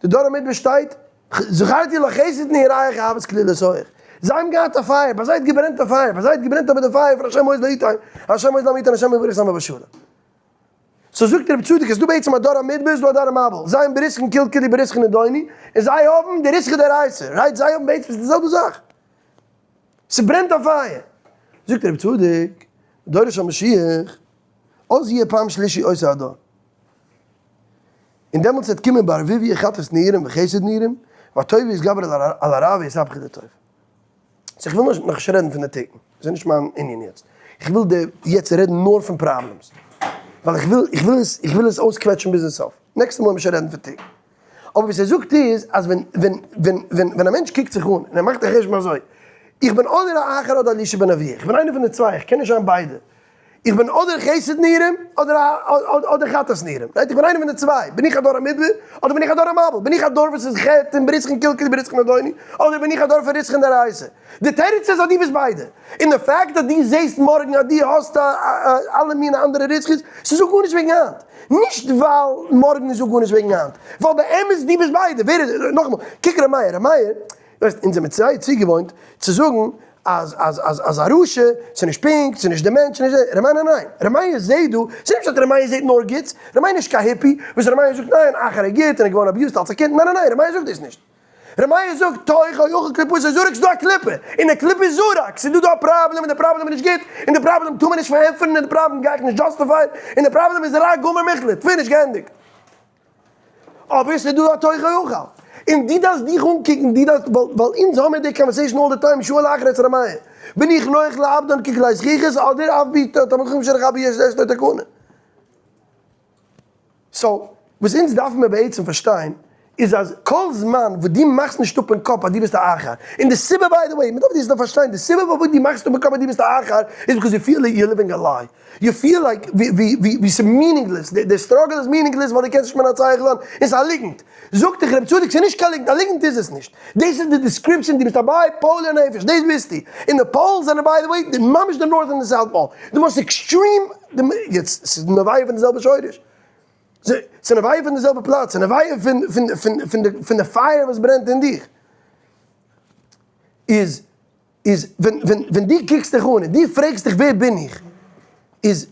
די דור המדבר שטייט, זכרתי לך חסד נעורייך אהבת כלילות אויך. זיי האבן געהאט א פייער, ביי זיי האט געברענט א פייער, ביי זיי האט געברענט אבער די פייער פון השם עוז לעמו, השם עוז לעמו יתן השם יברך את עמו בשלום. so זאגט רבי צדוק, עס איז דא בעצם א דור המדבר, עס איז דא א דור המבול, זיי האבן בריתכין קלקלו בריתכין נידונו, און זיי האבן די ריתחא דאורייתא, right? זיי האבן בעצם די זעלבע זאך. ס'ברענט א פייער. זאגט רבי צדוק, דורו של משיח, אז יהיה פעם שלישי אותו הדור. און דעמאלטס וועט קומען בערבוביא חטאת נעורים וחסד נעורים, והטוב יתגבר על הרע ויתהפך לטוב. so איך וויל נאך נישט רעדן פון די תיקון, דאס איז נישט מיין ענין יעצט. איך וויל די יעצט רעדן נאר פון problems. ווייל איך וויל איך וויל עס איך וויל עס אויסקוועטשן ביזן סוף. נעקסטע מאל וועל מיר שוין רעדן פון תיקון. אבער וואס ער זאגט איז אז ווען ווען ווען ווען ווען א מענטש קוקט זיך אן און ער מאכט א חשבון אזוי, איך בין אדער א אחר אדער אלישע בן אבויה, איך בין איינער פון די צוויי, איך קען נישט זיין ביידע. איך בין אדער חסד נעורים אדער אדער חטאת נעורים, right? איך בין איינער פון די צוויי, בין איך א דור המדבר אדער בין איך א דור המבול, בין איך א דור וואס איז חטא און בריתכין קלקלו בריתכין נידונו, אדער בין איך א דור פון ריתחא דאורייתא. די תירוץ איז אז דו ביסט ביידע. און די fact אז דו זעסט מארגן אז דו האסט אלע מיני אנדערע ריתחאות, ס'זאגט גארנישט וועגן היינט. נישט ווייל מארגן זאגט גארנישט וועגן היינט, ווייל באמת דו ביסט ביידע. ווער איז, נאכאמאל, קוק ר' מאיר, ר' מאיר, ווייסט, אונז זעמיר זייער צוגעוואוינט צו זאגן אז אז אז אז א רשע, ס'איז נישט פונקט, ס'איז נישט די מענטש, ס'איז נישט די, ר' מאיר ניין ניין, ר' מאיר זעהט דא, ס'איז נישט פשט ר' מאיר זעהט נאר גוטס, ר' מאיר איז נישט קיין hippie, וואס ר' מאיר זאגט ניין, אחר איז גוט און ער איז געווארן abused אלס א קינד, ניין ניין ניין, ר' מאיר זאגט דאס נישט. ר' מאיר זאגט, תוכו אכל קליפתו זרק, ס'איז דא א קליפה, און די קליפה איז זרק, ס'איז דא דא א פראבלעם און די פראבלעם איז נישט גוט, און די פראבלעם טאר מען נישט פארענטפערן און די פראבלעם גיי איך נישט justify ען, און די פראבלעם איז רע גמור מוחלט, finish געענדיגט. אבער ס'איז דא א תוכו אכל. און דו דארפסט דיך אנקוקן, דו דארפסט, ווייל אונז האמיר די conversation all the time, שואל אחר את ר' מאיר, בין איך נוח לאבדן ככלי זכוכית אדער אף בי תלמיד חכם שרחבי יש יש לו תקנה? so, וואס אונז דארפן מיר בעצם פארשטיין איז אז כל זמן וואס דו מאכסט נישט אפ אין קאפ אז דו ביסט א אחר, און די סיבה by the way, מ'דארף דאס נאר פארשטיין, די סיבה פארוואס דו מאכסט אפ אין קאפ אז דו ביסט א אחר איז because you feel like you living a lie, you feel like ווי ס'איז meaningless, די struggle איז meaningless ווייל דו קענסט נישט מנצח זיין, און ס'איז א ליגנט. זאגט דיך רבי צדוק ס'איז נישט קיין ליגנט, א ליגנט איז עס נישט, דאס איז די description, דו ביסט א bipolar נפש, דאס ביסטו, און די poles זענען by the way ממש די north און די south pole, די most extreme, יעצט ס'איז נובע פון די זעלבע שורש, ס'איז נובע פון די זעלבע פלאץ, ס'איז נובע פון די פייער וואס ברענט אין דיך, איז איז ווען ווען ווען דו קוקסט דיך אן און דו פרעגסט דיך ווער בין איך, איז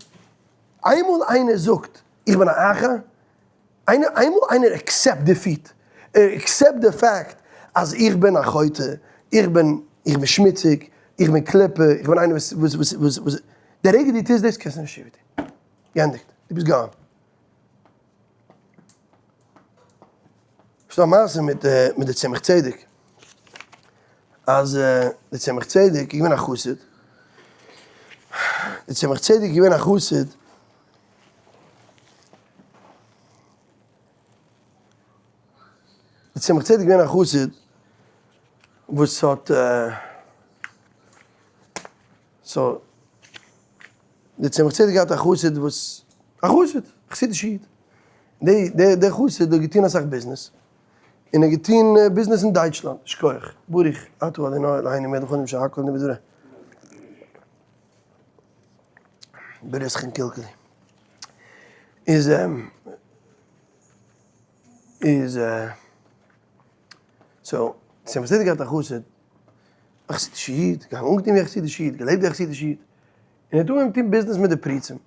איינמאל איינער זאגט איך בין א אחר, איינער איינמאל איינער accept defeat, ער accept די fact אז איך בין א חוטא, איך בין איך בין שמוציג, איך בין קליפה, איך בין איינער וואס וואס וואס וואס וואס, די רגע דו טוסט דאס קענסטו נישט תשובה טון, געענדיגט, דו ביסט gone. ס'דא א מעשה מיט מיט די צמח צדק, אז די צמח צדק איז געווען א חסיד, די צמח צדק איז געווען א חסיד, די צמח צדק איז געווען א חסיד וואס האט so די צמח צדק געהאט א חסיד וואס א חסיד, חסידישע איד, די די די חסיד האט געטון אסאך ביזנעס, און ער האט געטון ביזנעס אין דייטשלאנד, שכוח, ברוך אתה ה' אלהינו מלך העולם שהכל נהיה בדברו. בריתכין קלקלו. איז איז so צמח צדק געהאט א חסיד, א חסידישע איד, געגאנגען אנגעטון ווי א חסידישע איד, געלעבט ווי א חסידישע איד, און ער האט אנגעהויבן טון ביזנעס מיט די פריצים,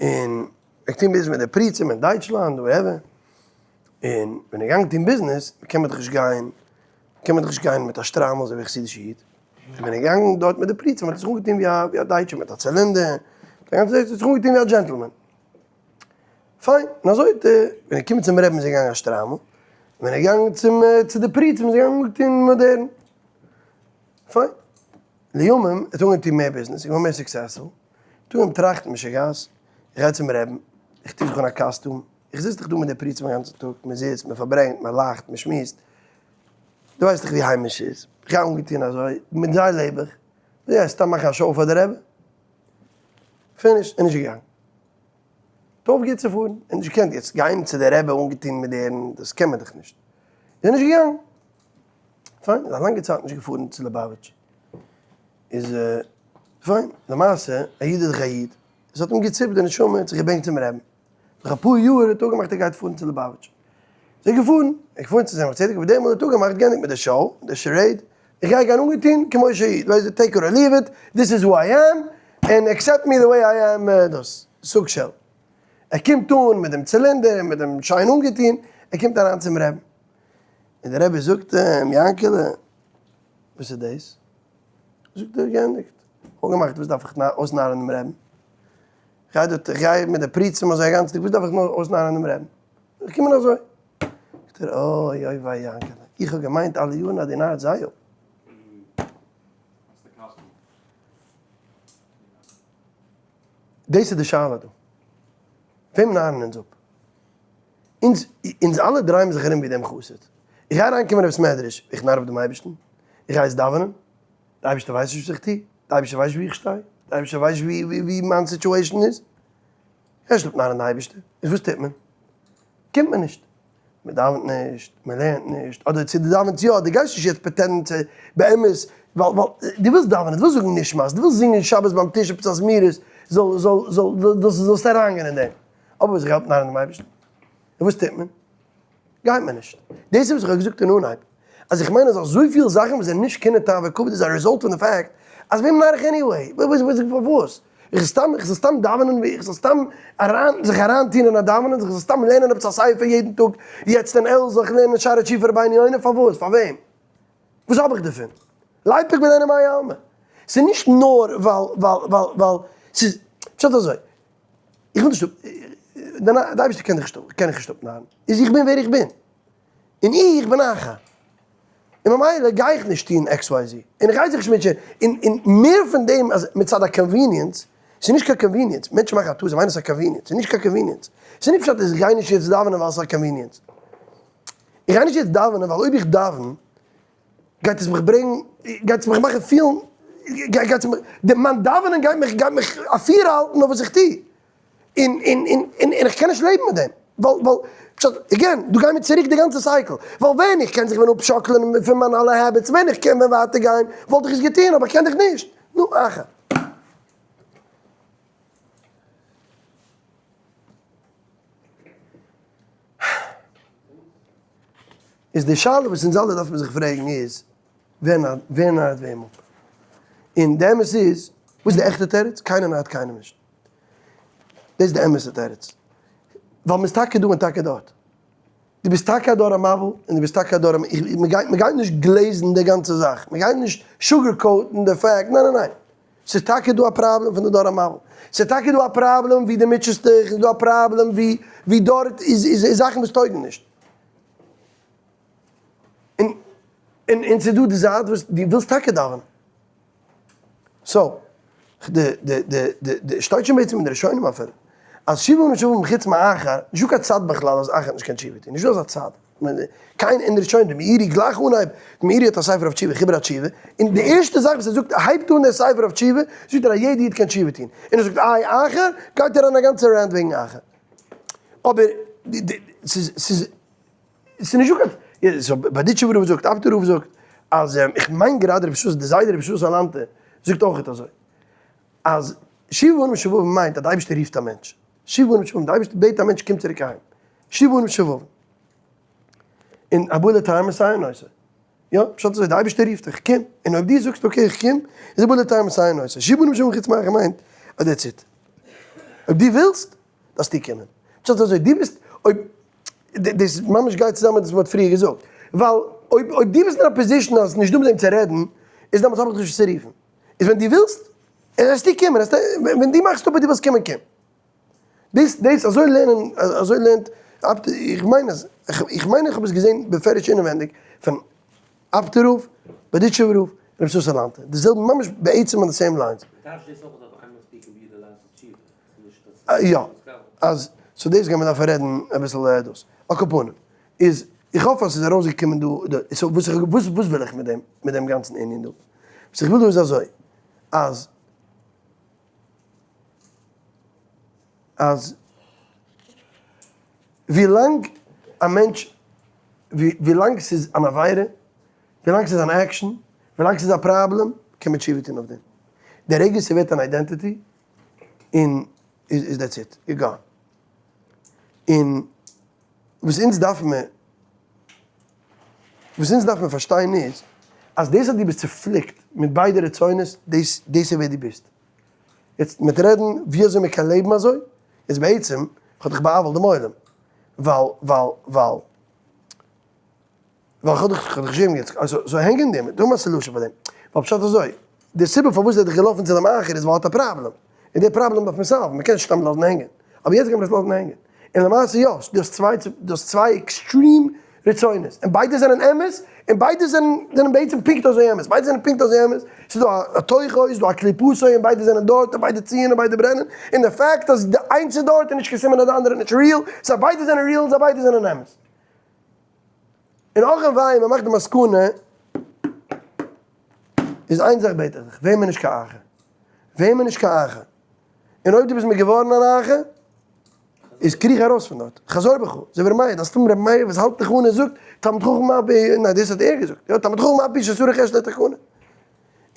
און ער האט געטון ביזנעס מיט די פריצים אין דייטשלאנד whatever, און ווען ער איז געגאנגען טון ביזנעס, קען מען דאך נישט גיין, קען מען דאך נישט גיין מיט א שטריימל אזוי ווי א חסידישע איד, איז מען געגאנגען דארט מיט די פריצים, האט ער זיך אנגעטון ווי א דייטשער מיט א צילינדער, האט זיך אנגעטון ווי א gentleman. פיין, און אזוי האט ער, ווען ער איז געקומען צום רבי'ן איז ער געגאנגען א שטריימל, ווען ער איז געגאנגען צום צו די פריצים איז ער געגאנגען אנגעטון מאדערן. פיין. לימים, ער האט אנגעהויבן טון מער ביזנעס, איז געווארן מער successful, האט אנגעהויבן טראכטן, משוגעת, איך גיי צום רבי'ן, איך טו זיך אן א קאסטום, איך זיץ דאך דא מיט די פריצים א גאנצן טאג, מען זיצט, מען פארברענגט, מען לאכט, מען שמועסט, דו ווייסט דאך ווי היימיש ס'איז, איך גיי אנגעטון אזוי, מיט זיי לעב איך. יא, סתם מאכן א show פאר די רבי. Finish, ער איז נישט געגאנגען. האט אויפגעהערט צו פארן, ער האט נישט געקענט יעצט גיין צו די רבי אנגעטון מיט דעם, דאס קען מען דאך נישט. איז ער נישט געגאנגען. פיין, איז א לאנגע צייט נישט געפארן צו ליובאוויטש. איז פיין, למעשה, א איד איז דאך א איד. עס האט אים געציפט די נשמה, ער האט זיך געבענקט צום רעבן. נאך אפאר יאר האט ער אפגעמאכט ער גייט פארן צו ליובאוויטש. איז ער געפארן, ער איז געפארן צו צמח צדק, אבער דעמאלט האט ער אפגעמאכט גענדיגט מיט די show, די charade, איך גיי גיין אנגעטון כמו שהיא, ווייסט דו, take or leave it, this is who I am, and accept me the way I am, דאס, סוג של. ער קומט אן מיט דעם צילינדער און מיט דעם שיין אנגעטון, ער קומט אריין צום רעבן, און דער רבי זאגט אים, יענקעלע, וואס איז דאס? זאגט ער, געענדיגט. אפגעמאכט, וואס דארף איך אויסנארן דעם רעבן? כ'גיי דארט, איך גיי מיט די פריצים אזוי א גאנצן טאג, וואס דארף איך נאר אויסנארן דעם רעבן? איך קום אן אזוי. זאגט ער, אוי אוי וויי יענקעלע, איך האב געמיינט אלע יארן אז דו נארסט זיי אפ. דאס איז די שאלה דא. וועם נארן אונז אפ? אונז, אונז אלע דרייען זיך ארום ווי דעם חסיד. איך גיי אריינקומען אין בית מדרש, איך נאר אפ דעם אייבערשטן, איך גיי יעצט דאווענען, די אייבערשטער ווייסט נישט וואס איך טו, די אייבערשטער ווייסט וואו איך שטיי, די אייבערשטער ווייסט ווי מיין situation איז. איך שלאפ נאר אין די אייבערשטער, איז וואס טוט מען? קומט מען נישט, מען דאווענט נישט, מען לערנט נישט, אדער צו דו דאווענסט יא, דו גייסט נישט יעצט pretend ן צו באמת, ווייל ווייל דו ווילסט דאווענען, דו ווילסט זאגן נשמת, דו ווילסט זינגען שבת ביים טיש עפעס א זמירות, זאל זאל זאל דאס זאלסט אריינגיין אין דעם, אבער וואס איך האלט נאר אין דעם אייבערשטן, און וואס טוט מען? גייט מען נישט. דאס איז וואס איך האב געזאגט אין אנהייב, אז איך מיין אז אזויפיל זאכן וואס זענען נישט קנאה תאווה כבוד איז א result פון די fact אז וועם נאר איך anyway, פארוואס? איך זאל סתם, איך זאל סתם דאווענען, איך זאל סתם אריין, זיך אריינטון אין א דאווענען, איך זאל סתם לערנען עפעס א ספר יעדן טאג, יעצט אין אלול זאל איך לערנען שערי תשובה רבינו יונה, פארוואס? פאר וועם? וואס האב איך דערפון? ליפוק מיניה מאי עלמא. ס'איז נישט נאר ווייל, ווייל, ווייל, ווייל, ס'איז, פשט אזוי, איך וויל נישט, די אייבערשטער קען דיך נישט, קען איך נישט אפנארן, איז איך בין ווער איך בין, און איך בין אחר, און ממילא גיי איך נישט טון X Y Z, און איך גיי זיך נישט מוטשען, און און מער פון דעם אז מצד ה convenience, ס'איז נישט קיין convenience, מענטשן מאכן א טעות זיי מיינען ס'איז א convenience, ס'איז נישט קיין convenience, ס'איז נישט פשט אז איך גיי נישט יעצט דאווענען ווייל ס'איז א convenience, איך גיי נישט יעצט דאווענען ווייל אויב איך דאווען גייט עס מיך ברענגן, גייט עס מיך מאכן פילן, גייט עס מיך, מיין דאווענען גייט מיך, גייט מיך אפירהאלטן אויף וואס איך טו, און, און, און, און איך קען נישט לעבן מיט דעם, ווייל, ווייל, פשט, again, דא גייען מיר צוריק די גאנצע cycle, ווייל ווען איך קען זיך ווען אפשאקלען פון מיינע אלע habits, ווען איך קען ווען ווייטער גיין, וואלט איך עס געטון, אבער איך קען דאך נישט, נו, אחר. איז די שאלה וואס אונז אלע דארפן זיך פרעגן איז, ווער נארט ווער נארט וועם אפ? און די אמת איז, וואס איז די עכטע תירוץ? קיינער נארט קיינעם נישט. דאס איז די אמת'ע תירוץ. ווייל מ'איז טאקע דא און טאקע דארט. דו ביסט טאקע א דור המבול און דו ביסט טאקע א דור המ... מ'גייט מ'גייט נישט glaze ן די גאנצע זאך. מ'גייט נישט sugarcoat ן די fact. ניין ניין ניין. ס'איז טאקע דא א פראבלעם פון די דור המבול. ס'איז טאקע דא א פראבלעם ווי דו מוטשעסט דיך, ס'איז דא א פראבלעם ווי ווי דארט איז איז זאכן וואס טויגן נישט. און און און ס'איז דא די זייט וואס דו ווילסט טאקע דאווענען. So, די די די די די שטייט שוין בעצם אין די ראשונים אפילו, אז שבעה בנים שובבים חוץ מאחר, נישטא קיין צד בכלל אז אחר האט נישט קיין תשובה טון, נישטא אזא צד. קיין אין די ראשונים, די מאירי גלייך אנהייב, די מאירי האט א ספר אויף תשובה, חיבור התשובה, און די ערשטע זאך וואס ער זאגט, ער הייבט אן דער ספר אויף תשובה, זאגט ער אז יעדע איד קען תשובה טון, און ער זאגט איי אחר, גייט ער אריין א גאנצע rant וועגן אחר. אבער ס'איז ס'איז ס'איז נישטא קיין, so בארדיטשובער רב זאגט, אפטער רב זאגט, אז איך מיין גראדע רבי ששון, די זיידע רבי ששון סאלאנטער זאגט אויכעט אזוי, אז שובו בנים שובבים מיינט אז די אייבערשטער רופט א מענטש, שובו בנים שובבים, די אייבערשטער בעט א מענטש קום צוריק אהיים, שובו בנים שובבים, און הבא לטהר מסייעין אותו, יא, פשט אזוי, די אייבערשטער רופט דיך, קום, און אויב דו זאגסט okay איך קום, איז הבא לטהר מסייעין אותו, שובו בנים שובבים חוץ מאחר מיינט אז that's it, אויב דו ווילסט, דארפסטו קומען. פשט אזוי, דו ביסט, אויב, דאס ממש גייט צוזאמען מיט וואס מ'האט פריער געזאגט, ווייל אויב אויב דו ביסט אין א position אז ס'נישט דא מיט וועם צו רעדן, איז דעמאלטס האב איך דיך נישט וואס צו רופן. איז ווען דו ווילסט, וועסטו קומען, ווען דו מאכסט אפ אז דו ווילסט קומען, קום. דאס דאס אזוי לערנען, אזוי לערנט, איך מיין אז, איך מיין איך האב עס געזען בפירוש אינעווענדיג פון אפטער רב, בארדיטשובער רב, רבי ששון סאלאנטער, די זעלבע ממש בעצם on the same lines. מ'טייטשט דאס אויך אויף אין מספיקין בידו לעשות תשובה. יא, אז so דאס גיימיר דארפן רעדן אביסל דאס. על כל פנים, איז איך האף אז ס'איז ארויסגעקומען דא, so וואס איך וואס וואס וויל איך מיט דעם מיט דעם גאנצן ענין דא? וואס איך וויל דא איז אזוי. אז אז ווילאנג א מענטש, ווילאנג ס'איז אן עבירה, ווילאנג ס'איז אן action, ווילאנג ס'איז א פראבלעם, קען מען תשובה טון אויף דעם. די רגע ס'ווערט אן identity, און איז that's it, you're gone. און וואס אונז דארפן מיר, וואס אונז דארף מיר פארשטיין איז, אז דאס אז דו ביסט צופליקט מיט ביידע רצונות, דאס דאס איז ווער דו ביסט. יעצט מיט רעדן ווי אזוי מען קען לעבן אזוי, איז בעצם, כ'האב דיך בא'עוול'ט דעם עולם, ווייל ווייל ווייל ווייל כ'האב דיך כ'האב דיך געשריבן יעצט, so hang in there, דא האבן א solution פאר דעם, ווייל פשט אזוי, די סיבה פארוואס ער האט דיך געלאפן צו דעם אחר איז ווייל ער האט א פראבלעם, און די פראבלעם דארף מען solve ן, מען קען נישט סתם לאזן הענגען, אבער יעצט גייט מען עס לאזן הענגען, און למעשה יא, דו האסט צוויי דו האסט צוויי extreme רצונות, און ביידע זענען אמת, און ביידע זענען זענען בעצם פונקט אזוי אמת, ביידע זענען פונקט אזוי אמת, ס'איז דא א תוכו, ס'איז דא א קליפתו, און ביידע זענען דארט, און ביידע ציען און ביידע ברענען, און די fact אז די איינס איז דארט איז נישט קיין סימן אז די אנדערע איז נישט real, זיי ביידע זענען real און זיי ביידע זענען אמת. און אויך און וויי מען מאכט די מסקנא איז איין זאך בעט איך דיך, ווער מיר נישט קיין אחר, ווער מיר נישט קיין אחר, און אויב דו ביסט מיר געווארן אן אחר, איז קריך ארויס פון דארט, חזור בך, אזוי ווי ר' מאיר, דאס פון ר' מאיר וואס האלט דיך אן און זאגט, תלמיד חכם אף פי, ניין דאס האט ער געזאגט, יא תלמיד חכם אף פי שסרח יש לו תקנה.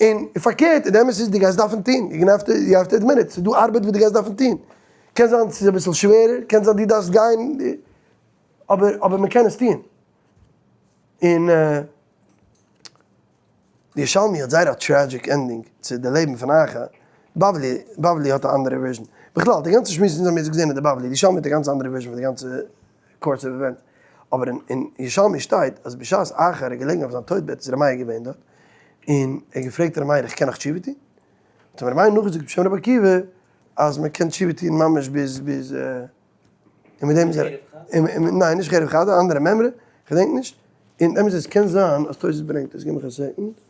און פארקערט, די אמת איז דו גייסט דארפן טון, you have to admit it, ס'איז דא ארבעט וואס דו גייסט דארפן טון, קען זיין ס'איז אביסל שווערער, קען זיין דו דארפסט גיין, אבער אבער מען קען עס טון. און די ירושלמי האט זייער א tragic ending צו די לעבן פון אחר, בבלי, בבלי האט א אנדערע version. בכלל די גאנצע שמועס אונז האבן יעצט געזען אין די בבלי, די ירושלמי האט א גאנץ אנדערע version פון די גאנצע course of event. אבער אין אין ירושלמי שטייט אז בשעת אחר איז געלעגן אויף זיין טויט בעט איז ר' מאיר געווען דארט, און ער האט געפרעגט ר' מאיר איך קען נאך תשובה טון? האט אים ר' מאיר נאכגעזאגט בשם רבי עקיבא אז מען קען תשובה טון ממש ביז ביז און מיט דעם איז ער, ניין נישט חרב חדה, אנדערע מימרא, כ'געדענק נישט, און אמת עס קען זיין אז תוס' ברענגט עס, גיב מיך א second.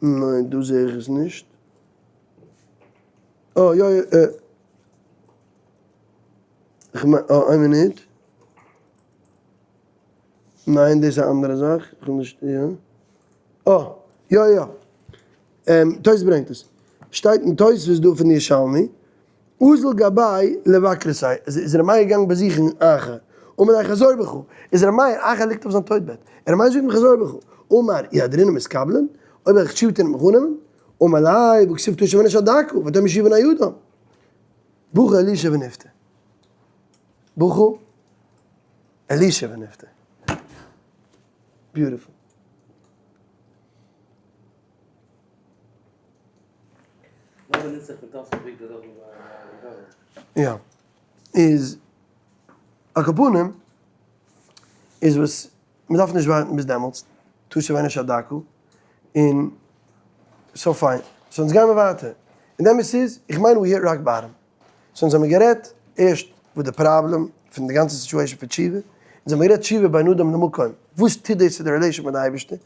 ניין דא זעה איך עס נישט. אה יא יא. כ'מיין, אה איין מינוט. ניין דאס איז א אנדערע זאך, כ'וויל נישט יא. אה יא יא. תוס' ברענגט עס. שטייט אין תוספות דא פון ירושלמי, אזל גבאי לבקרתיה, איז ר' מאיר געגאנגען באזוכן אחר, אמר ליה חזור בך, איז ר' מאיר, אחר ליגט אויף זיין טויט בעט, ר' מאיר זאגט אים חזור בך, אמר אי הדרינן מתקבלן, אויב וועל איך תשובה טון וועט מען מיך אננעמען, אמר ליה והכתיב תשב אנוש עד דכא, ותאמר ישובו בני אדם, בכה אלישע ונפטר. בכה אלישע ונפטר. Beautiful. יא. איז על כל פנים איז וואס מ'דארף נישט ווארטן ביז דעמאלטס, תשב אנוש עד דכא, און so פיין. So אונז גיימער ווייטער. און די אמת איז, איך מיין we hit rock bottom. So אונז האמיר גערעדט ערשט וואס די פראבלעם פון די גאנצע situation פון תשובה, אונז האמיר גערעדט תשובה בין אדם למקום, וואס טוט דאס צו די relation מיט די אייבערשטער,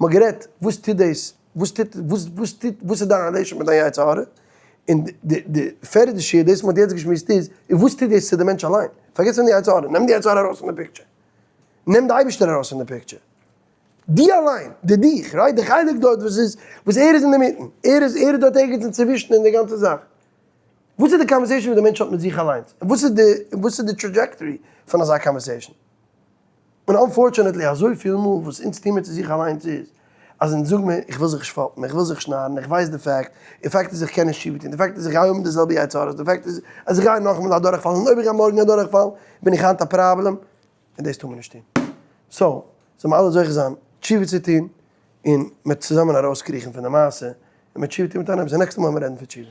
מ'האט גערעדט וואס טוט דאס, וואס טוט, וואס וואס טוט, וואס איז דיין relation מיט דיין יצר הרע, און די די פערדע שיעור, דאס וואס מ'האט יעצט געשמועסט איז, וואס טוט דאס צו די מענטש אליין, פארגעס פון די יצר הרע, נעם די יצר הרע ארויס פון די picture, נעם די אייבערשטער ארויס פון די picture, דו אליין, די דיך, right, די חלק דארט וואס איז, וואס ער איז אינדערמיטן, ער איז ער איז דארט ערגעץ אינצווישן אין די גאנצע זאך. וואס איז די conversation וואס די מענטש האט מיט זיך אליינס? און וואס איז די וואס איז די trajectory פון אזא conversation? און unfortunately אזויפיל מאל וואס אונז טוהן מיר צו זיך אליינס איז אז אונז זאג מיר איך וויל זיך נישט פאפן, איך וויל זיך נישט נארן, איך ווייס די fact, די fact איז איך קען נישט תשובה טון, די fact איז איך גיי האבן די זעלבע יצר הרע, די fact איז אז איך גיי נאכאמאל אדורכפאלן, און אויב איך גיי מארגן אדורכפאלן בין איך היינט א פראבלעם, און דאס טאר מען נישט טון. So, זאל מען אלע זוכה זיין תשובה צו טון, און מ'וועט צוזאמען ארויסקריכן פון די מעשה, און מ'וועט תשובה טון מיט אן אמת, די נעקסטע מאל וועלן מיר רעדן פון תשובה.